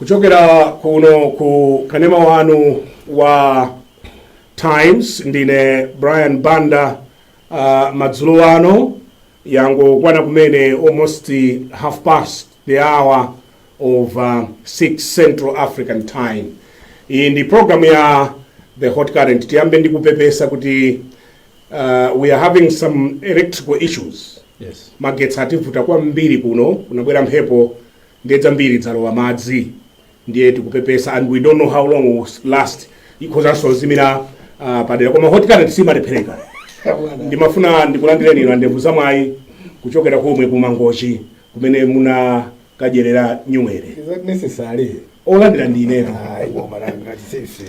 Kuchokera kuno ku kanema wanu wa Times, ndine Brian Banda. Madzulo ano yangokwana kumene almost half past the hour of 6 Central African Time. Iyi ndi program ya The Hot Current. Tiyambe ndi kupepesa kuti we are having some electrical issues. Magetsi ativuta kwambiri kuno. Kunabwera mphepo, ndiye zambiri zalowa madzi, ndiye tikupepesa and we don't know how long will last. Ikhozanso kuzimira padera, koma Hot Current simalephereka. Ndimafuna ndikulandireni inu andevu zamwayi kuchokera komwe kuMangochi kumene munakadyerera nyuwere. Is that necessary? Olandira ndi ineyo. Hayi, koma ngati sese.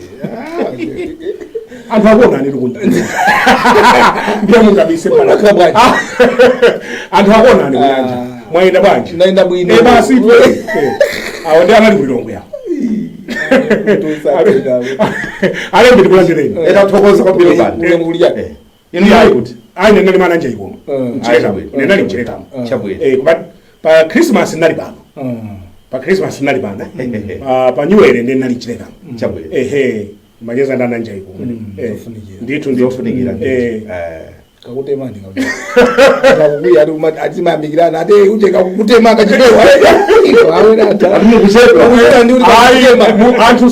Anthu akuona ani kunja, ndiye mungabise pala. Unakhala bwanji? Anthu akuona ani kunyanja. Ah. Mwayenda bwanji? Ndaenda bwino. Eh, basi tu. Awo ndi anali kulilongwe awo. Alembe, ndikulandireni. Etathokoza kwambiri bani. Ulemu kulya. Inu yayi kuti Ayi, nenali mwana ikomo. Mchilekamo. Chabwino. Nenali mchilekamo. Chabwino. Eh, koma pa Christmas nali pano. Pa Christmas nali pano. Pa nyuwere ndi nali mchilekamo. Chabwino. Ehe, macheza ndananja ikomo. Eh, Zofunikira. ndithu ndithu. Zofunikira. Eh. Kakutema ndi kakukwiya ati atimayambikirana ati uje kakukutema kachipewa. Awena ata. Mukuchedwa. Kakutema ndi kuti Ayi, kakutema. anthu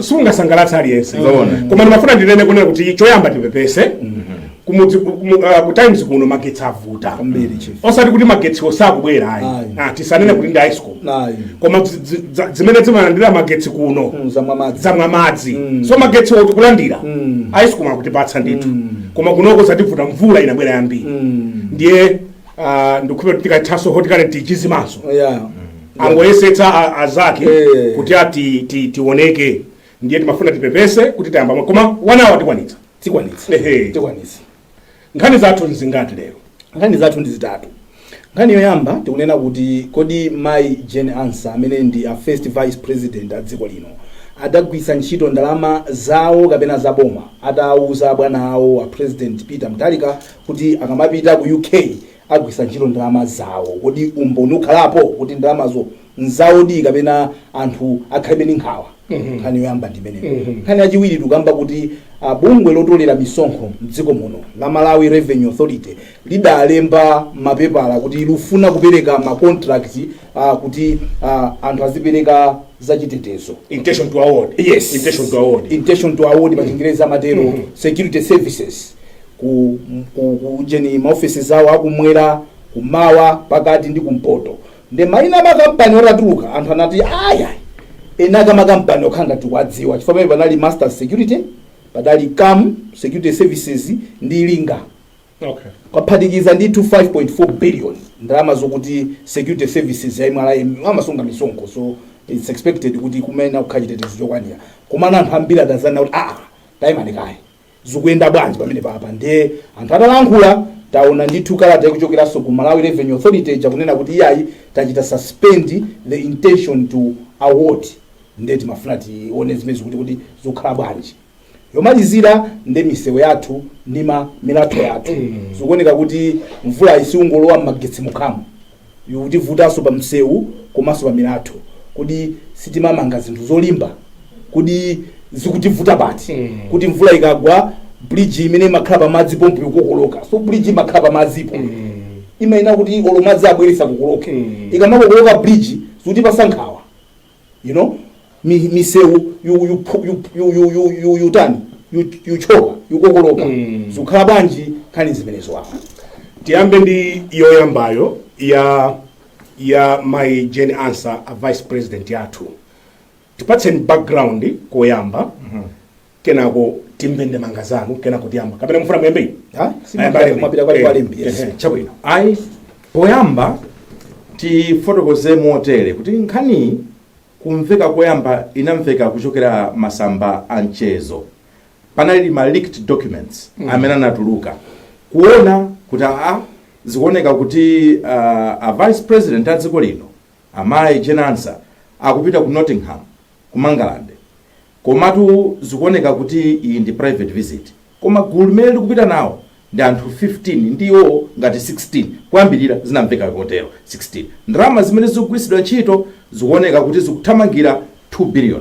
sungasangalatsa aliyense. Zoona. Koma ndimafuna ndinene kunena kuti choyamba tipepese kumudzi ku Times kuno magetsi avuta. Kwambiri, chief. Osati kuti magetsi osakubwera, ayi. Ayi. Ah, tisanene kuti ndi ESCOM. Ayi. Koma zimene zimalandira magetsi kuno Zamwa madzi. zamwa madzi. So magetsi oti kulandira ESCOM akutipatsa ndithu, koma kunoko zativuta, mvula inabwera yambiri. Ndiye ndikhupe kuti tikathaso Hot Current tichizimanso. Angoyesetsa azake kuti ati tioneke. Ndiye timafuna tipepese kuti tayamba koma 1 hour tikwanitsa. Tikwanitsa. Ehe. Tikwanitsa. Nkhani zathu nzingati lero? Nkhani zathu ndi zitatu. Nkhani yoyamba tikunena kuti kodi Mai Jane Ansah, amene ndi a first vice president a dziko lino, adagwisa ntchito ndalama zawo kapena zaboma atawuza bwana awo a President Peter Mutharika kuti akamapita ku UK agwisa ntchito ndalama zawo? Kodi umboni ukhalapo kuti ndalamazo nzawodi kapena anthu akhalibe ndi nkhawa? Nkhani yoyamba ndi imeneyo. Nkhani yachiwiri tikamba kuti bungwe lotolera misonkho mdziko muno la Malawi Revenue Authority lidalemba mapepala kuti lufuna kupereka ma contract kuti anthu azipereka zachitetezo. Intention to award. Yes. Intention to award. Intention to award pa Chingerezi amatero, security services ku jeni maofesi zawo akumwera, kumawa, pakati ndi kumpoto. Ndi mayina amakampani otatuluka, anthu anati aya enaka makampani okhala ngati kuwadziwa, chifukwa pamene panali Master Security, padali Cam Security Services ndi Linga. Kwaphatikiza ndithu 5.4 billion, ndalama zokuti security services ya MRA amasunga misonkho, so it's expected kuti kumene kukhala chitetezo chokwanira. Komano anthu ambiri adazana kuti aa, tayimani kaye, zikuyenda bwanji pamene papa? Ndiye anthu atalankhula, taona ndithu kalata ikuchokeranso ku Malawi Revenue Authority chakunena kuti iyayi, tachita suspend the intention to award. Ndiye timafuna tione zimene zikuti kuti zikukhala bwanji. Yomalizira ndi misewu yathu ndi ma milatho yathu. Zikuoneka kuti mvula isiungolowa m'magetsi mukhamu, ikutivutanso pa msewu komanso pa milatho. Kuti sitimamanga zinthu zolimba, kuti zikutivuta pati? Kuti mvula ikagwa, bridge imene imakhala pamadzi pompo ikokoloka. So bridge imakhala pamadzipo, imayina kuti olo madzi abweresa kukoloke. Ikamakokoloka bridge, zikutipasa nkhawa. Misewu yutani, yuchoka, yukokoloka. Zikukhala bwanji nkhani zimenezo apa? Tiyambe ndi yoyambayo ya Mai Jane Ansah, a vice president yathu. Tipatseni background koyamba, kenako timve ndemanga zanu, kenako tiyamba. Kapena mufuna muyambe? Ha? Ayamba alembi. Mwapita kwali kwalembi, yes. Ehe. Chabwino. Ayi, poyamba tifotokoze motere kuti nkhani kumveka koyamba inamveka kuchokera masamba a mchezo. Panali ma leaked documents amene anatuluka kuona kuti aa, zikuoneka kuti a vice president a dziko lino amayi Jane Ansah akupita ku Nottingham ku Mangalande, komatu zikuoneka kuti iyi ndi private visit, koma gulu limene likupita nawo ndi anthu 15, ndiwo ngati 16. Kuyambirira zinamveka kotero 16. Ndalama zimene zikugwiritsidwa ntchito zikuoneka kuti zikuthamangira 2 billion,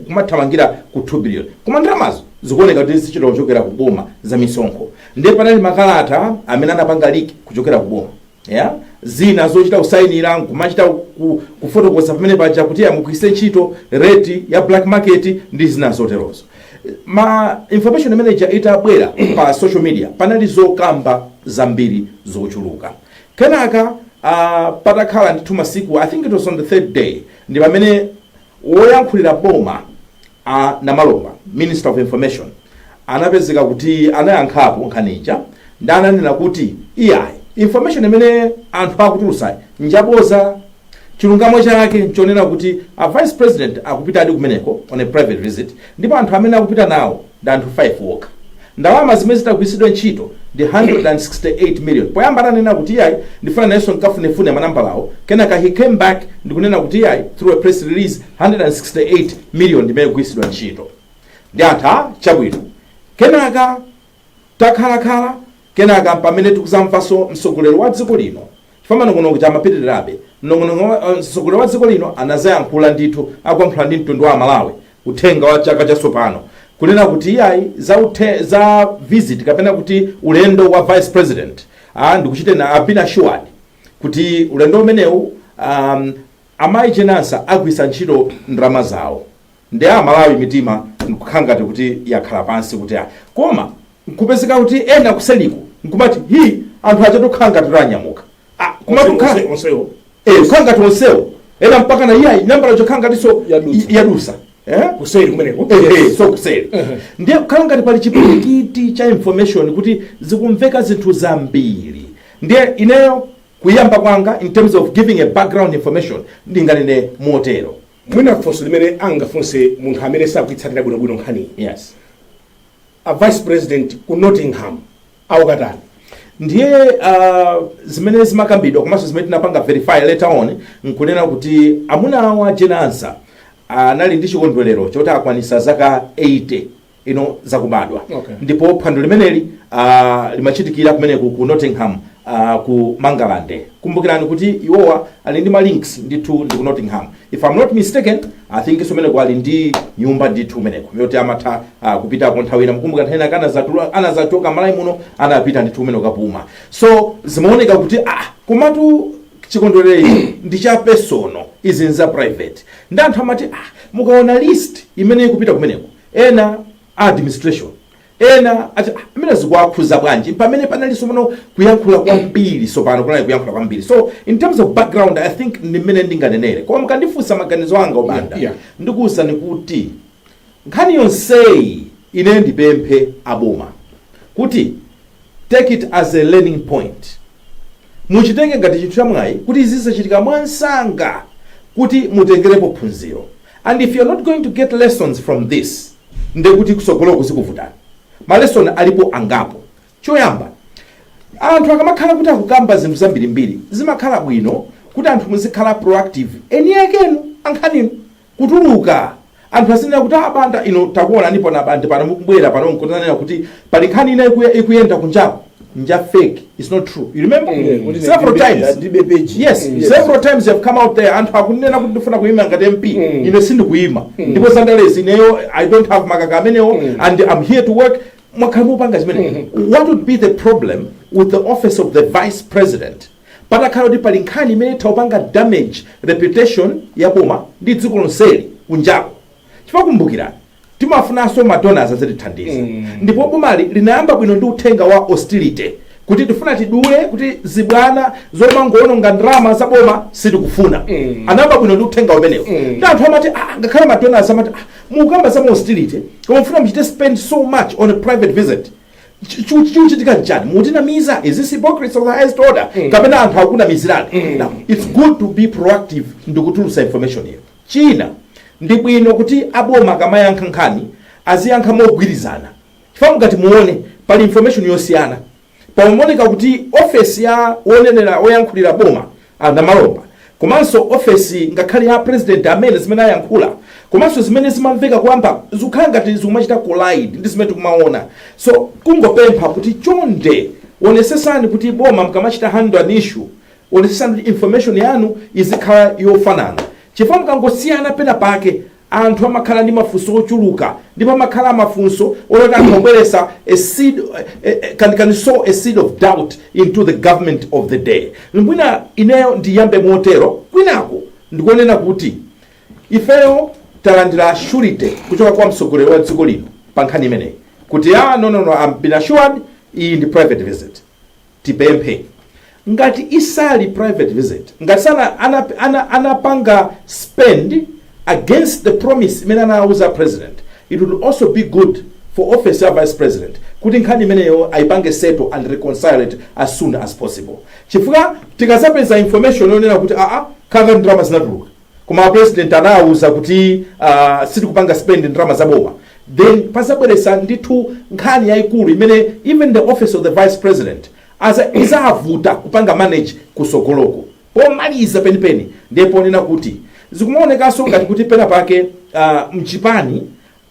kumathamangira ku 2 billion, koma ndalamazo zikuoneka kuti zichita kuchokera ku boma za misonkho. Ndiye panali makalata amene anapanga leak kuchokera ku boma, yeah? Zina zochita kusayinira, nkumachita kufotokoza pamene paja kuti amugwiritse ntchito rate ya black market ndi zina zoterozo. Ma information manager itabwera pa social media, panali zokamba zambiri zochuluka. Kenaka patakhala ndithu masiku, I think it was on the third day, ndi pamene woyankhulira boma a Namalomba, Minister of Information, anapezeka kuti anayankhapo nkhaniija ndi ananena kuti iyayi, information imene anthu akutulusayi njaboza. Chilungamo chake nchonena kuti a Vice President akupitadi kumeneko on a private visit, ndipo anthu amene akupita nawo ndi anthu 5 okha. Ndalama zimene zitagwiritsidwe ntchito ndi 168 million. Poyamba ananena kuti iyayi, ndifuna nayenso nkafunefune manambalawo. Kenaka he came back ndikunena kuti iyayi, through a press release, 168 million ndimene kugwiritsidwa ntchito. Ndi anthu a chabwino. Kenaka takhalakhala, kenaka pamene tikuzamvanso mtsogoleri wa dziko lino, chifukwa manong'onong'o chamapitirirabe mnong'onong'o, mtsogoleri wa dziko lino anazayankhula ndithu, akuyankhula ndi mtundu wa Malawi uthenga wa chaka chatsopano, kunena kuti iyayi, za visit kapena kuti ulendo wa Vice President, ndikuchite na I've been assured kuti ulendo umenewu amayi Jane Ansah agwiritsa ntchito ndalama zawo. Ndi Amalawi mitima nkukhala ngati kuti yakhala pansi kuti koma nkupezeka kuti ena kuseliko nkumati hi, anthu aja tokhala ngati anyamuka, komatu kukhala Onsewo? Kukhala ngati onsewo, ena mpaka na iyayi, nambala chokhala ngatinso Yadusa. Yadusa, eh? Kuseri kumeneko? So kuseri ndiye kukhala ngati pali chipwirikiti cha information, kuti zikumveka zinthu zambiri. Ndiye ineyo kuyamba kwanga in terms of giving a background information ndinganene motero. Mwina funso limene angafunse munthu amene sakuitsatira bwinobwino nkhaniyi: a Vice President ku Nottingham aukatani? Ndiye zimene zimakambidwa komanso zimene tinapanga verify later on nkunena kuti amuna awo a Jane Ansah anali ndi chikondwerero choti akwanisa zaka 80 ino zakubadwa. Ndipo phwando limeneli limachitikira kumeneku ku Nottingham, ku Mangalande. Kumbukirani kuti iwowa ali ndi ma links ndithu ndi ku Nottingham. If I'm not mistaken, I think so kumeneko ali ndi nyumba ndithu kumeneko yoti amatha kupitako nthawi ina. Mukumbuka nthawi ina anazachoka Malawi muno, anapita ndithu kumeneko kapuma. So zimaoneka kuti komatu chikondwerero ichi ndi cha personal, izi nza private. Ndi anthu amati mukaona list imene ikupita kumeneko, ena administration, ena ati amene zikuwakhuza bwanji? Pamene panalinso pano kuyankhula kwambiri, so pano kunali kuyankhula kwambiri. So in terms of background, I think ndi mmene ndinganenere. Koma mukandifunsa maganizo anga, obanda, ndikuwuzani kuti nkhani yonseyi, ine ndipemphe aboma kuti take it as a learning point, muchitenge ngati chinthu chamwayi kuti izi zisachitika mwansanga, kuti mutengerepo phunziro. And if you're not going to get lessons from this, ndekuti kusogoloko zikuvutani. Ma lesson alipo angapo. Choyamba, anthu akamakhala kuti akukamba zinthu zambirimbiri, zimakhala bwino kuti anthu muzikhala proactive, eni akenu ankhaninu kutuluka, anthu azinena kuti abanda ino takuona ndipo na bandi pano mukubwera pano nkunanena kuti pali nkhani ina ikuyenda kunjaku, nja fake, it's not true. You remember? Kuti Several times. Ndibe page. Yes, several times you have come out there, anthu akunena kuti ndifuna kuyima ngati MP, ine sindikuyima, ndipo sandalezi ineyo I don't have makaka amenewo and I'm here to work. Mwakhala mupanga zimene. What would be the problem with the office of the Vice President patakhala kuti pali nkhani imene itha kupanga damage reputation ya boma ndi dziko lonseli kunjako? Chifukwa kumbukirani, timafunanso ma donors azitithandiza, ndipo bomali linayamba bwino ndi uthenga wa austerity, kuti tifuna tidule, kuti zibwana zomangoononga ndalama za boma sitikufuna. Anayamba bwino ndi uthenga umenewo, ndi anthu amati ngakhale ma donors amati mukamba za austerity, koma mufuna muchite spend so much on a private visit. Chikuchitika nchani? Mutinamiza? Is this hypocrisy of the highest order, kapena anthu akunamizirani? Now it's good to be proactive ndikutulusa information iyo. China, ndi bwino kuti aboma akamayankha nkhani aziyankha mogwirizana, chifukwa mukati muone pali information yosiyana. Pamaoneka kuti ofesi ya wonenera, woyankhulira boma a Namalomba, komanso ofesi ngakhale ya President amene zimene ayankhula komanso zimene zimamveka kuyamba zikukhala ngati zikumachita collide ndi zimene tikumaona. So kungopempha kuti chonde onesesani kuti boma mkamachita handle an issue, onesesani kuti information yanu izikhala yofanana, chifukwa mukangosiyana pena pake Anthu amakhala ndi mafunso ochuluka, ndipo amakhala mafunso oloti akubweresa a seed, can sow a seed of doubt into the government of the day. Mwina ineyo ndiyambe motero. Kwinako ndikunena kuti ifeyo talandira surety kuchoka kwa mtsogoleri wa dziko lino pa nkhani imeneyi kuti, "Ah, no, no, no, I'm been assured iyi ndi private visit." Tipemphe, ngati isali private visit, ngati sana anapanga spend against the promise imene anawuza president, it would also be good for office ya vice president kuti nkhani imeneyo ayipange settle and reconcile it as soon as possible, chifukwa tikazapeza information yonena kuti aa, khanga ndalama zinatuluka koma president anawuza kuti sitikupanga spend ndalama zaboma, then pazabweresa ndithu nkhani yayikulu imene even the office of the vice president aza izavuta kupanga manage kusogoloko. Pomaliza penipeni, ndiye ponena kuti zikumaonekanso ngati kuti pena pake mchipani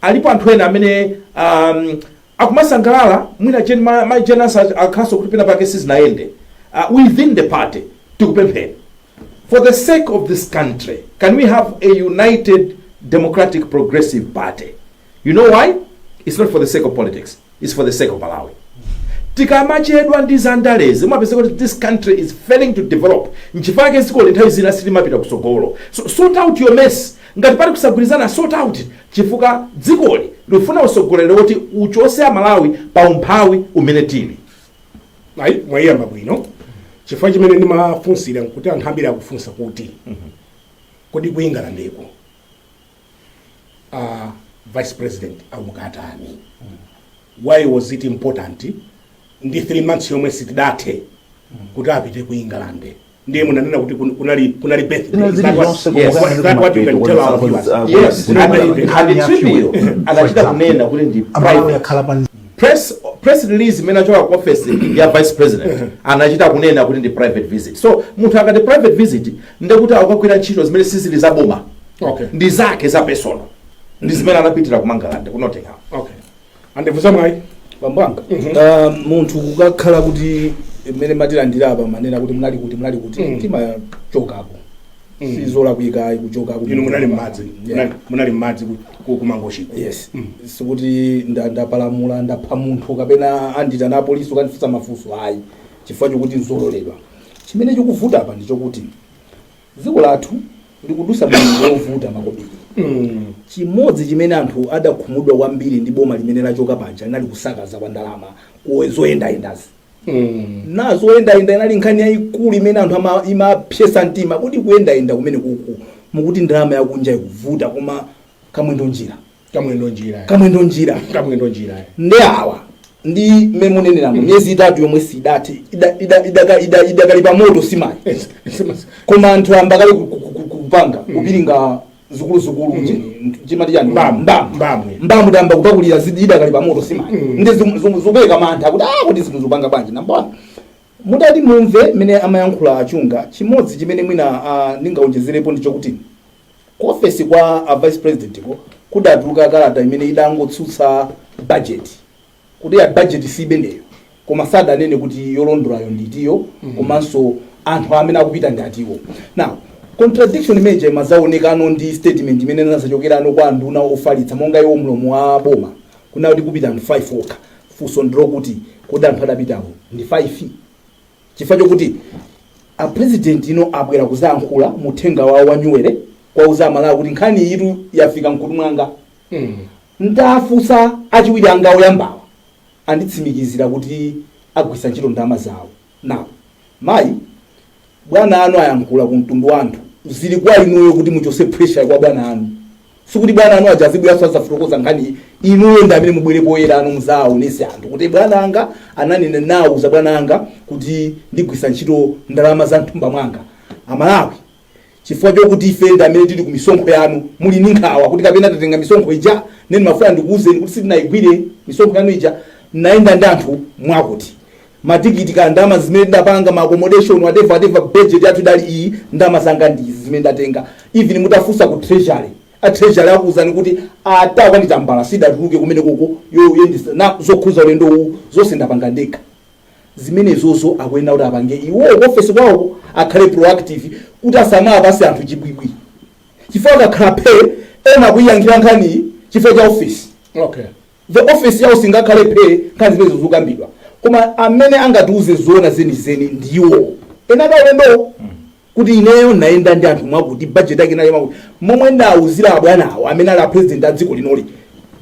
alipo anthu ena amene akumasangalala mwina ma generals akhaso kuti pena pake sizinayende within the party. Tikupempheni, for the sake of this country, can we have a united Democratic Progressive Party? You know why? It's not for the sake of politics, it's for the sake of Malawi. Tikamachedwa ndi zandalezi, mumapeza kuti this country is failing to develop. Nchifukwa dziko nthawi zina silimapita kusogolo. So sort out your mess. Ngati pali kusagwirizana, sort out, chifukwa dzikoli lifuna usogoleri woti uchose Amalawi pa umphawi umene tili. Ayi, mwayiyamba bwino, chifukwa chimene ndimafunsira nkuti anthu ambiri akufunsa kuti kodi ku Englandeko vice president amukatani? Why was it important ndi 3 months yomwe sitidathe kuti apite ku England? Ndiye munanena kuti kunali birthday. Is that what, Yes. is that what you can tell our viewers? Yes. Kunali And trip anachita kunena kuti ndi Amalawi private. akhala pa Press release imene achoka ku office ya vice president, anachita kunena kuti ndi private visit. So munthu akati private visit, ndekuti akukagwira ntchito zimene sizili zaboma. Ndi zake za personal, ndi zimene anapitira ku Mangalande, ku Nottingham. Okay, andivuza mwayi. Pambwanga, munthu kukakhala kuti mmene matilandira apa, manena kuti munali kuti, munali kuti, timachokako, sizolakwika kuchokako. Inu munali m'madzi? Yeah. Munali m'madzi kumangochiko? Yes, sikuti ndapalamula, ndapha munthu kapena anditana apolisi ukandifunsa mafunso, ayi, chifukwa chokuti nzololedwa. Chimene chikuvuta apa ndichokuti dziko lathu likudusa mulungu wovuta makobiri. Chimodzi chimene anthu adakhumudwa kwambiri ndi boma limene lachoka paja linali kusakaza kwa ndalama zoyendayendazi. Na zoyendayenda inali nkhani yayikulu imene anthu imapyesa mtima kuti kuyendayenda kumene kuku mukuti ndalama yakunja ikuvuta, koma kamwendo njira. Kamwendo njira. Kamwendo njira. Kamwendo njira. Ndi awa ndi mmene muneneramo, miyezi 3 yomwe sidati idakali pa moto simayi, koma anthu amba kale kupanga kupiringa zikuluzikulu, chimati chani? Mbamu. Mbamu. Mbamwe. Mbamu tamba kupakulira idakali pa moto simayi. Ndi zikupereka mantha kuti ah, kuti zinthu zikupanga bwanji? Number one, mutati mumve mmene amayankhula Achunga, chimodzi chimene mwina ndingaonjezerepo ndi chokuti ku ofesi kwa a vice president ko kudatuluka kalata imene idangotsutsa budget kuti ya budget si imeneyo, koma sadanene kuti yolondolayo nditiyo, komanso anthu amene akupita ndi atiwo. Now contradiction imene imazaonekano ndi statement imene inazachokerano kwa nduna ofalitsa monga iwo mlomo wa boma kuna kuti kupita anthu 5 okha. Funso ndilokuti kodi anthu adapitawo ndi 5? Chifukwa chokuti a president ino abwera kuzayankhula muthenga wawo wa nyuwere kwauza Amalawi kuti nkhani itu yafika mkutu mwanga, ndafunsa achiwiri anga oyambawa, anditsimikizira kuti agwisa ntchito ndalama zawo. Now mayi, bwana anu ayankhula ku mtundu wanthu, zili kwa inuyo kuti muchose pressure kwa bwana anu. Sikuti bwana anu aja azibweranso azafotokoza nkhani, inuyo ndi amene mubwere poyera anu muzaonese anthu kuti bwana anga ananena, nawuza bwana anga kuti ndigwisa ntchito ndalama za mthumba mwanga. Amalawi, chifukwa chokuti ife ndi amene tili ku misonkho yanu, muli ndi nkhawa kuti kapena tatenga misonkho ija, neni mafuna ndikuwuzeni kuti sitinayigwire misonkho yanu ija. Nayenda ndi anthu mwakuti matikiti ka ndalama zimene ndapanga, ma accommodation, whatever, whatever, budget yathu idali iyi, ndalama zanga ndi izi zimene ndatenga. Even mutafunsa ku treasury, a treasury akuwuzani kuti ata sidatuluke kumene koko yoyendesa na zokhuza ulendo uwu, zonse ndapanga ndekha. Zimenezozo akuyenera kuti apange iwo ku ofesi kwawo, akhale proactive kuti asamapase anthu chibwibwi, chifukwa akakhala phe Ena kuiyankhira nkhani chifukwa cha office. The office yawo singakhale phe nkhani zimene zikukambidwa, koma amene angatiuze zoona zenizeni ndiwo ena akaulendo kuti ineyo nayenda ndi anthu mwakuti budget yake inali mwakuti, momwe ndawuzira abwanawo amene ali a president a dziko linoli,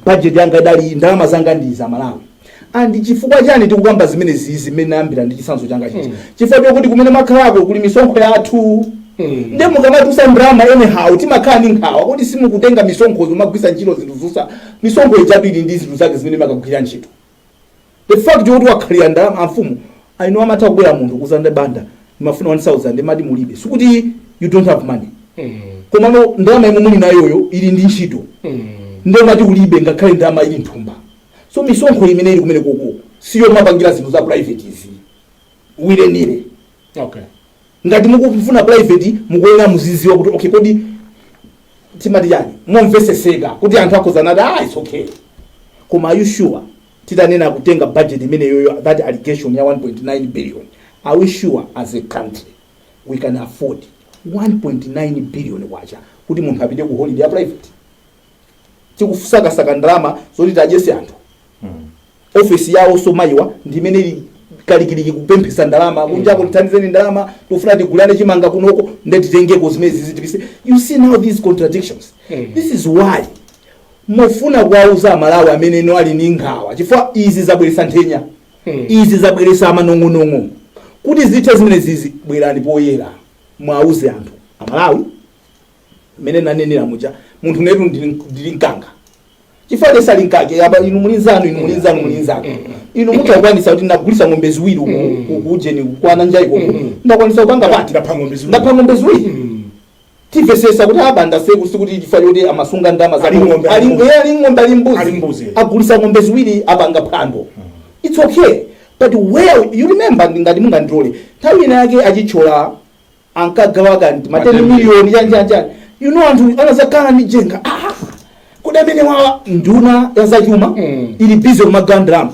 budget yanga idali, ndalama zanga ndi za Malawi. And chifukwa chani tikukamba zimene zizi, zimene nayambira ndi chitsanzo changa chichi? Chifukwa chokuti kumene makhalako kuli misonkho yathu. Nde mukamatusa ndalama anyhow, timakhala ndi nkhawa kuti simukutenga misonkho zomagwisa ntchito zinthu zusa. Misonkho ijabili ndi zinthu zake zimene makagwira ntchito. The fact yokuti wakhalira ndalama, amfumu aino, amatha kubwera munthu kuzanda banda, "Ndimafuna 1000," ndimati mulibe. Sikuti you don't have money, komano ndalama imwe muli nayoyo ili ndi ntchito. Nde mati ulibe ngakhale ndalama ili nthumba. So misonkho imene ili kumene koko siyo mapangira zinthu za private izi wirenire. Ngati mukufuna private, mukuyenera muziziwa kuti okay, kodi timati chani, momveseseka kuti anthu akhoza nati, "Ah, it's okay." Koma are you sure titanena kutenga budget imeneyoyo, that allegation ya 1.9 billion, are we sure as a country we can afford 1.9 billion kwacha kuti munthu apite ku holiday ya private, tikusakasaka ndalama zoti tadyese anthu? Ofesi yawo somayiwa ndi imene ili kalikiliki kupemphesa ndalama kunjako, "Tithandizeni ndalama, tikufuna tigulane chimanga kunoko, nde titengeko zimene zizitipise." You see now these contradictions? This is why mufuna kuwauza Amalawi amene ino ali ndi nkhawa, chifukwa izi zabweresa nthenya, izi zabweresa manong'onong'o. Kuti zithe zimene zizi, bwerani poyera, mwauze anthu Amalawi. Mmene nanenera muja, munthu netu ndili mkanga, chifukwa lesa linkake apa. Inu muli nzanu, inu muli nzanu, muli nzanu, inu mutakwanisa kuti ndagulisa ng'ombe ziwiri uku kujeni kwana njai koko, ndakwanisa kupanga pati. Ndapha ng'ombe ziwiri. Ndapha ng'ombe ziwiri. Timvesesa kuti abanda seku sikuti chifukwa choti amasunga ndalama. Ali ng'ombe, ali ali mbuzi. Ali ng'ombe, ali mbuzi. Ali mbuzi. Agulisa ng'ombe ziwiri, apanga phwando, it's okay. But where, you remember, ngati mungandilole, nthawi ina yake achichola ankagawa kanti ma 10 Ma 10 miliyoni chani chani chani, anthu anazakhala ndi jenga, ah, kodi amene wawa nduna ya zachuma ili busy kumagawa ndalama?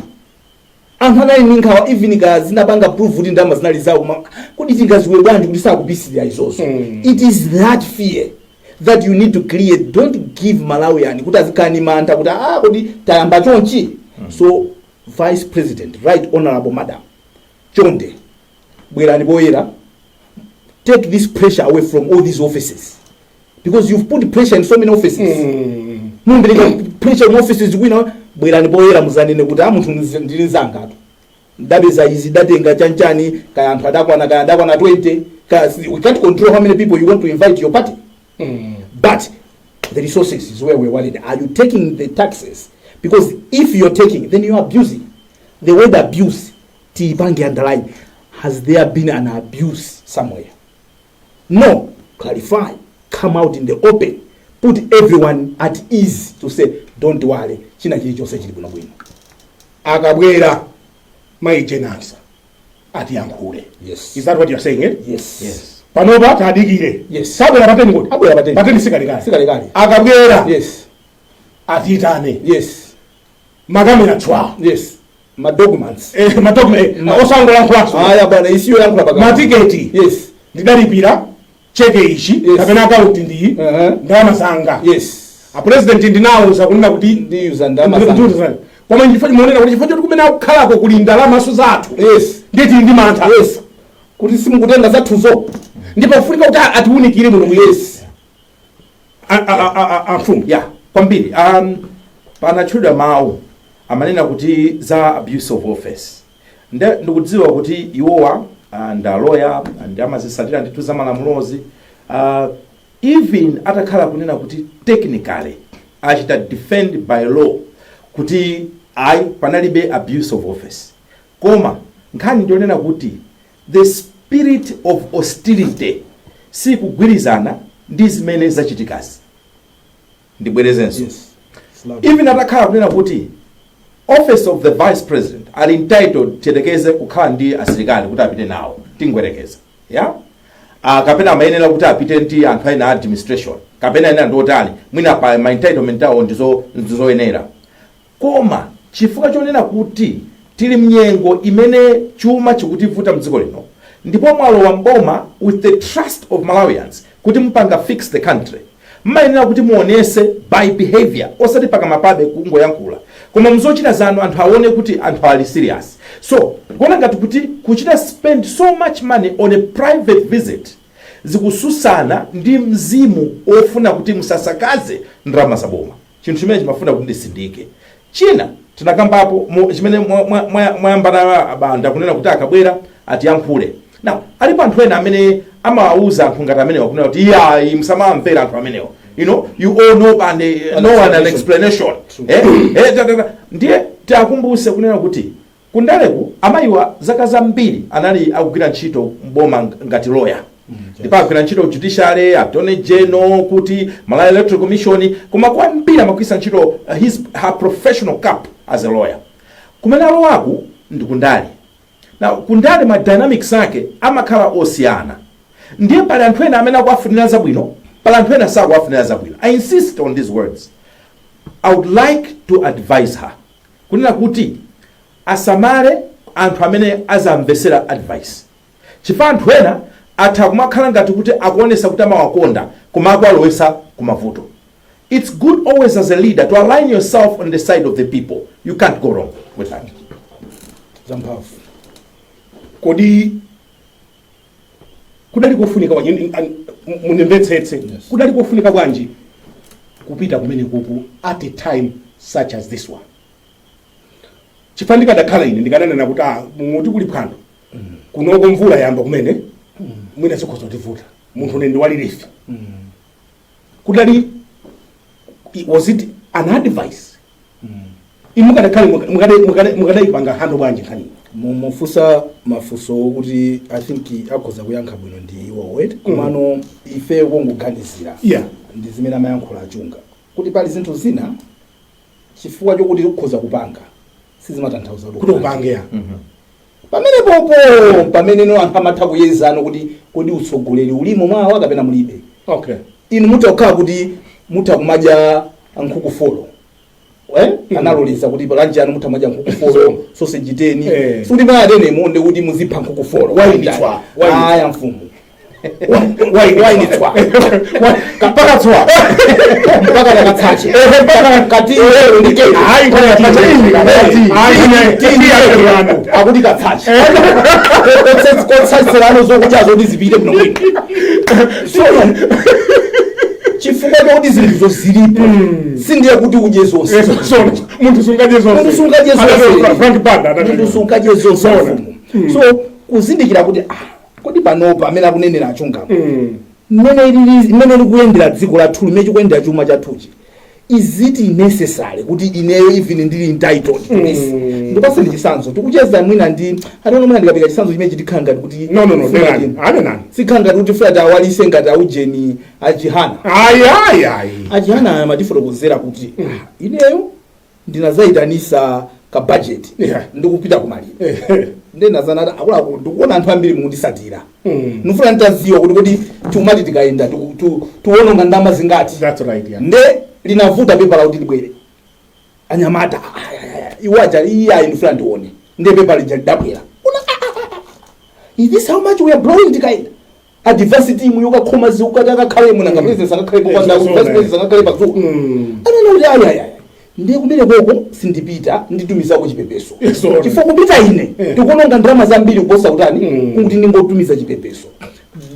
Anthu anali ndi nkhawa, even ka zinapanga proof kuti ndalama zinali zawo, koma kuti tingaziwe bwanji kuti sakupisirira izozo? It is that fear that you need to clear. Don't give Malawian kuti azikhala ndi mantha kuti, ah, kodi tayamba chonchi? So Vice President, Right Honorable Madam, chonde bwerani poyera. Take this pressure away from all these offices, because you've put pressure in so many offices. Mumbereka pressure mu offices kwina. Bwerani poyera, muzanene kuti a munthu ndili nzangatu, ndapeza izi, ndatenga chanchani, kaya anthu adakwana, kaya adakwana 20, kaya we can't control how many people you want to invite your party, but the resources is where we're worried. Are you taking the taxes? Because if you're taking, then you're abusing. The word "abuse" tiipange underline. Has there been an abuse somewhere? No. Clarify, come out in the open, put everyone at ease to say, "Don't worry, china chilichonse chili bwinobwino." Akabwera mayi Jane Ansah atiyankhule. Yes. Is that what you're saying, eh? Yes. Yes. Panopa tadikire. Yes. Sabwera pa 10 kodi? Abwera pa 10. Pa 10 sikalikali. Sikalikali. Akabwera atiyitane. Makamera tchwa. Yes, ma documents. Eh, ma document osangolankhulaso. Aya bwana, isiyo yankhula pakati. Matiketi ndidalipira, cheke ichi, kapena akaunti ndiyi, ndalama zanga. A president ndinawuza kunena kuti ndiyuza ndalama zanga. Ndiyuza. Koma chifukwa muonera kuti chifukwa choti kumene akukhalako kuli ndalamaso zathu, nditi ndi mantha. Yes, kuti simukutenga zathuzo. Ndipo kufunika kuti atiwunikire muno. Amfumu. Ya, kwambiri. Panatchulidwa mawu amanena kuti za abuse of office. Nde ndikudziwa kuti iwowa ndi aloya ndi amazisatira ndithu za malamulozi. Even atakhala kunena kuti technically achita defend by law kuti ayi, panalibe abuse of office, koma nkhani ndionena kuti the spirit of hostility sikugwirizana ndi zimene zachitikazi. Ndibwerezenso. Even atakhala kunena kuti office of the vice president ali entitled, tiyerekeze, kukhala ndi asilikali kuti apite nawo, tingwerekeza ya kapena amayenera kuti apite ndi anthu ena administration kapena ena ndiotani, mwina pa ma entitlement awo ndizoyenera, koma chifukwa chonena kuti tili mnyengo imene chuma chikutivuta mdziko lino, ndipo mwalowa mboma with the trust of Malawians kuti mpanga fix the country, mmayenera kuti muonese by behavior, osati pakamapabe kungoyankhula, koma mzochita zanu anthu aone kuti anthu ali serious. So kuona ngati kuti kuchita spend so much money on a private visit zikususana ndi mzimu ofuna kuti musasakaze ndalama zaboma. Chinthu chimene chimafuna kuti ndisindike china tinakambapo chimene mwayambana abanda kunena kuti akabwera atiyankhule. Now, alipo anthu ena amene amawauza anthu ngati amenewa kunena kuti iyayi, musamamvera anthu amenewa, you all know and no one an explanation. Ta, ta, ta. Ndiye tiakumbuse kunena kuti kundaleku amayiwa zaka zambiri anali akugwira ntchito mboma ngati lawyer, ndipo agwira ntchito judiciary, attorney general, kuti Malawi Electoral Commission, koma kwambiri amagwisa ntchito his her professional cap as a lawyer. Kumene alowaku ndi kundale. Now, kundale ma dynamics ake amakhala osiyana. Ndiye pali anthu ena amene akuwafunira zabwino, pali anthu ena sakuwafunira zabwino. I insist on these words. I would like to advise her kunena kuti asamale anthu amene azamvesera advice, chifukwa anthu ena atha kumakhala ngati kuti akuonesa kuti amawakonda, koma akuwalowesa kumavuto. It's good always as a leader to align yourself on the side of the people. You can't go wrong with that. Zamphamvu. Kodi kudali kofunika bwanji, mundimvetsetse, kudali kofunika bwanji kupita kumene kuku at a time such as this one? Chifukwa ndikadakhala ine, ndikananena kuti ah, muti kuli phwando kunoko, mvula yamba kumene, mwina zikhoza kutivuta, munthu une ndi wa relief. Kudali, was it an advice? Imukadakhale mukadayipanga handle bwanji nkhani? Mufunsa mafunso okuti I think akhoza kuyankha bwino ndi iwo wet, komano ife kungoganizira ndi zimene amayankhula achunga kuti pali zinthu zina chifukwa chokuti ukhoza kupanga sizimatanthauza kuti upange ya. Pamene popo pamene no anthu amatha kuyezano kuti kodi utsogoleri ulimo mwawo kapena mulibe. Inu mutha kukhala kuti mutha kumadya nkhuku 4, eh? Analoleza kuti pa lunch yanu mutha kumadya nkhuku 4, sausage 10. Sikuti mayatenemo ndi kuti muzipha nkhuku 4. Waini tswa, waini. Aya mfumu. Waini. Waini tswa. Mpaka tswa. Mpaka nakatsache kati ndi ke. Hayi, nkhani ya hayi, nkhani ya Akuti katsache kotsatsirano zokudya zoti zipite bwino bwino. So chifukwa chokuti zinthuzo zilipo sindiye kuti udye zonse. So munthu sungadye zonse. Munthu sungadye zonse. Frank Banda adatero. Munthu sungadye zonse. Zona. Mfumu, so kuzindikira kuti ah, kodi panopa amene akunenera achungamo, mmene mmene likuyendera dziko lathu, limene chikuyendera chuma chathuchi, is it necessary kuti ineyo even ndili entitled to this? Ndipase ndi chitsanzo, tikucheza mwina ndi, I don't know, mwina ndikapika chitsanzo chimene chitikhala ngati kuti No, funa nenani. Anenani. Sikhala ngati kuti funa awalise ngati aujeni achihana. Ayi, ayi, ayi. Achihana amatifotokozera kuti ah, ineyo ndinazayitanisa ka budget ndikupita kumaliro, ndenazana akuluakulu, ndikuona anthu ambiri mukundisatira, ndifuna nditaziwa kuti tiumati tikayenda tiwononga ndalama zingati. That's right, yeah. Nde linavuta pepa la kuti libwere anyamata. Ay, ay, ay, iwo aja iye ayi, ndifuna ndione. Nde pepa lija lidabwera una, ah, ah, ah, ah. Is this how much we are blowing tikayenda? Advance team yokakhoma zikukati akakhale muna nga president sangakhale popanda zona, vice president sangakhale padzuwa. Anana kuti ayi, ayi, ayi, ndiye kumene koko sindipita, nditumizako chipepeso, Zona. chifukwa kupita ine tikuononga ndalama zambiri kuposa kutani, kuti ndingotumiza chipepeso.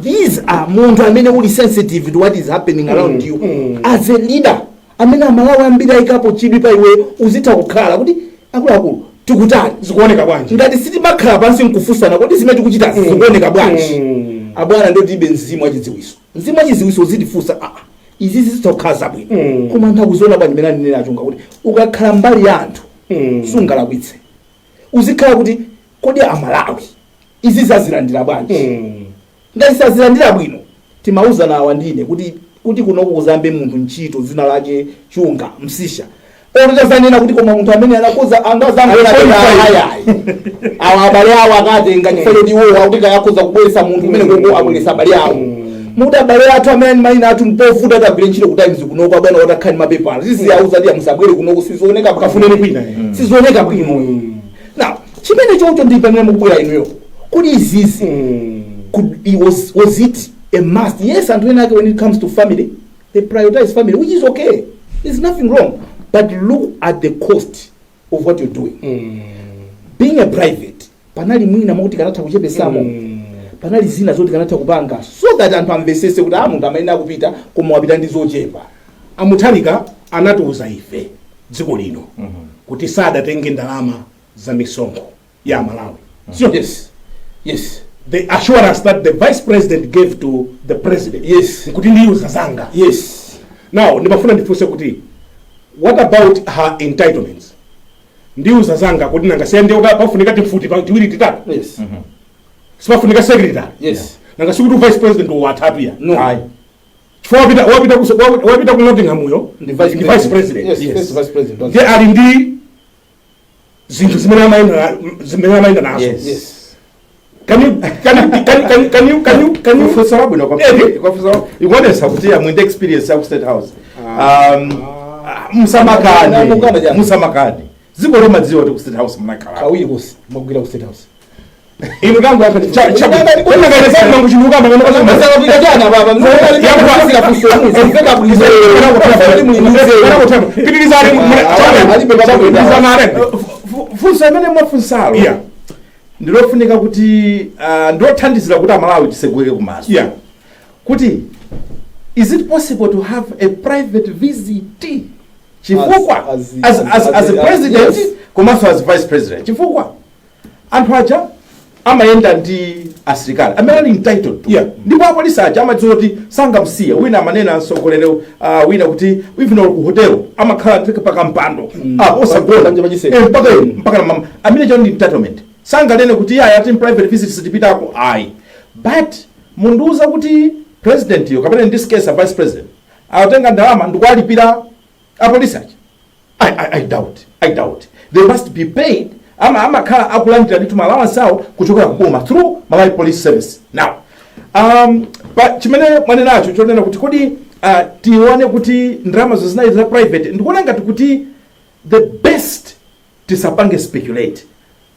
These are munthu amene uli sensitive to what is happening around you. As a leader amene Amalawi ambiri ayikapo chidwi pa iwe, uzitha kukhala kuti akuluakulu, tikutani? Zikuoneka bwanji? Ngati sitimakhala pansi nkufunsana kodi zimene tikuchitazi zikuoneka bwanji, abwana, ndo tilibe mzimu wachidziwiso. Mzimu wachidziwiso uzitifunsa, ah, izi zitha kukhala zabwino, koma anthu akuziona bwanji? Mene anenera achunga kuti ukakhala mbali ya anthu sungalakwitse. Uzikhala kuti kodi Amalawi izi zazilandira bwanji? Ngati sazilandira bwino, timauzana awa ndine kuti kunoko kuzambe munthu ntchito dzina lake Chunga Msisha, otazanena kuti koma munthu amene anakoza Qualified. Ayayi, awa abale awo akatenga chifukwa choti iwowa kuti kayakhoza kubweretsa munthu kumene koko, abweretsa abale awo, mukuti abale athu amene ali mayina athu mpovuta tagwire ntchito ku Times kunoko, abwana otakhala ndi mapepala ziziyauza ti musabwere kunoko, sizioneka bwino. Kafuneni kwina, eh. Sizioneka bwino. Now, chimene chocho ndi pamene mukubwera inuyo kuti izizi was it a must? Yes, anthu ena ake when it comes to family they prioritize family, which is okay. There's nothing wrong, but look at the cost of what you're doing. Being a private, panali mwina mwakuti kanatha kuchepesamo, panali zina zoti kanatha kupanga so that anthu amvesese kuti a munthu amene akupita koma wapita ndi zochepa. Amutharika anatiuza ife dziko lino kuti sadatenge ndalama za misonkho ya Malawi, sio? Yes. The assurance that the vice president gave to the president nkuti ndiyuza zanga. Now ndimafuna ndifunse kuti, what about her entitlements? Ndiyuza zanga kuti nanga siya ndiyo pafunika timfuti tiwiri, titatu? Sipafunika secretary? Yes. Nanga sikuti vice president watatu ya? No. Ayi. Chifukwa wapita ku Nottingham uyo ndi vice ndi vice president. Yes, first vice president. Ndiye ali ndi zinthu zimene amayenda nazo. Can you can you can can can you can you can you Funso labwino. Eh. Kwafunsa ikuonesa kuti yamwe ndi experience ya ku State House. Musamakani. Mukana chani? Musamakani, dziko limadziwa kuti ku State House munakhala. Kawiri kosi mwagwira ku State House. Inu kangu Cha- cha- mangu chinuka. Masakapita chana baba. Pitirizani. Funso amene mwafunsalo ndilofunika kuti ndilothandizira kuti Amalawi tisegweke kumaso kuti is it possible to have a private visit, chifukwa as a president komanso as vice president, chifukwa anthu aja amayenda ndi asilikali amene ali entitled to, ndipo apolisi aja amadziwa kuti sangamsiye. Wina amanena mtsogoleri wina kuti even ku hotel amakhala ndi pakampando osagona. Panja pachiseko. Mpaka na mama amene cho ndi entitlement, sanganene kuti ayi, ati private visit sitipitako, ayi. But mundiuza kuti president yo, kapena in this case a vice president, atenga ndalama ndikuwalipira apolisi aja? I doubt. They must be paid. Amakhala akulandira ndithu allowance awo kuchokera kuboma through Malawi Police Service. Now, pa chimene mwanenacho chonena kuti kodi tione kuti ndalama zinali za private, ndikuona ngati kuti the best tisapange speculate.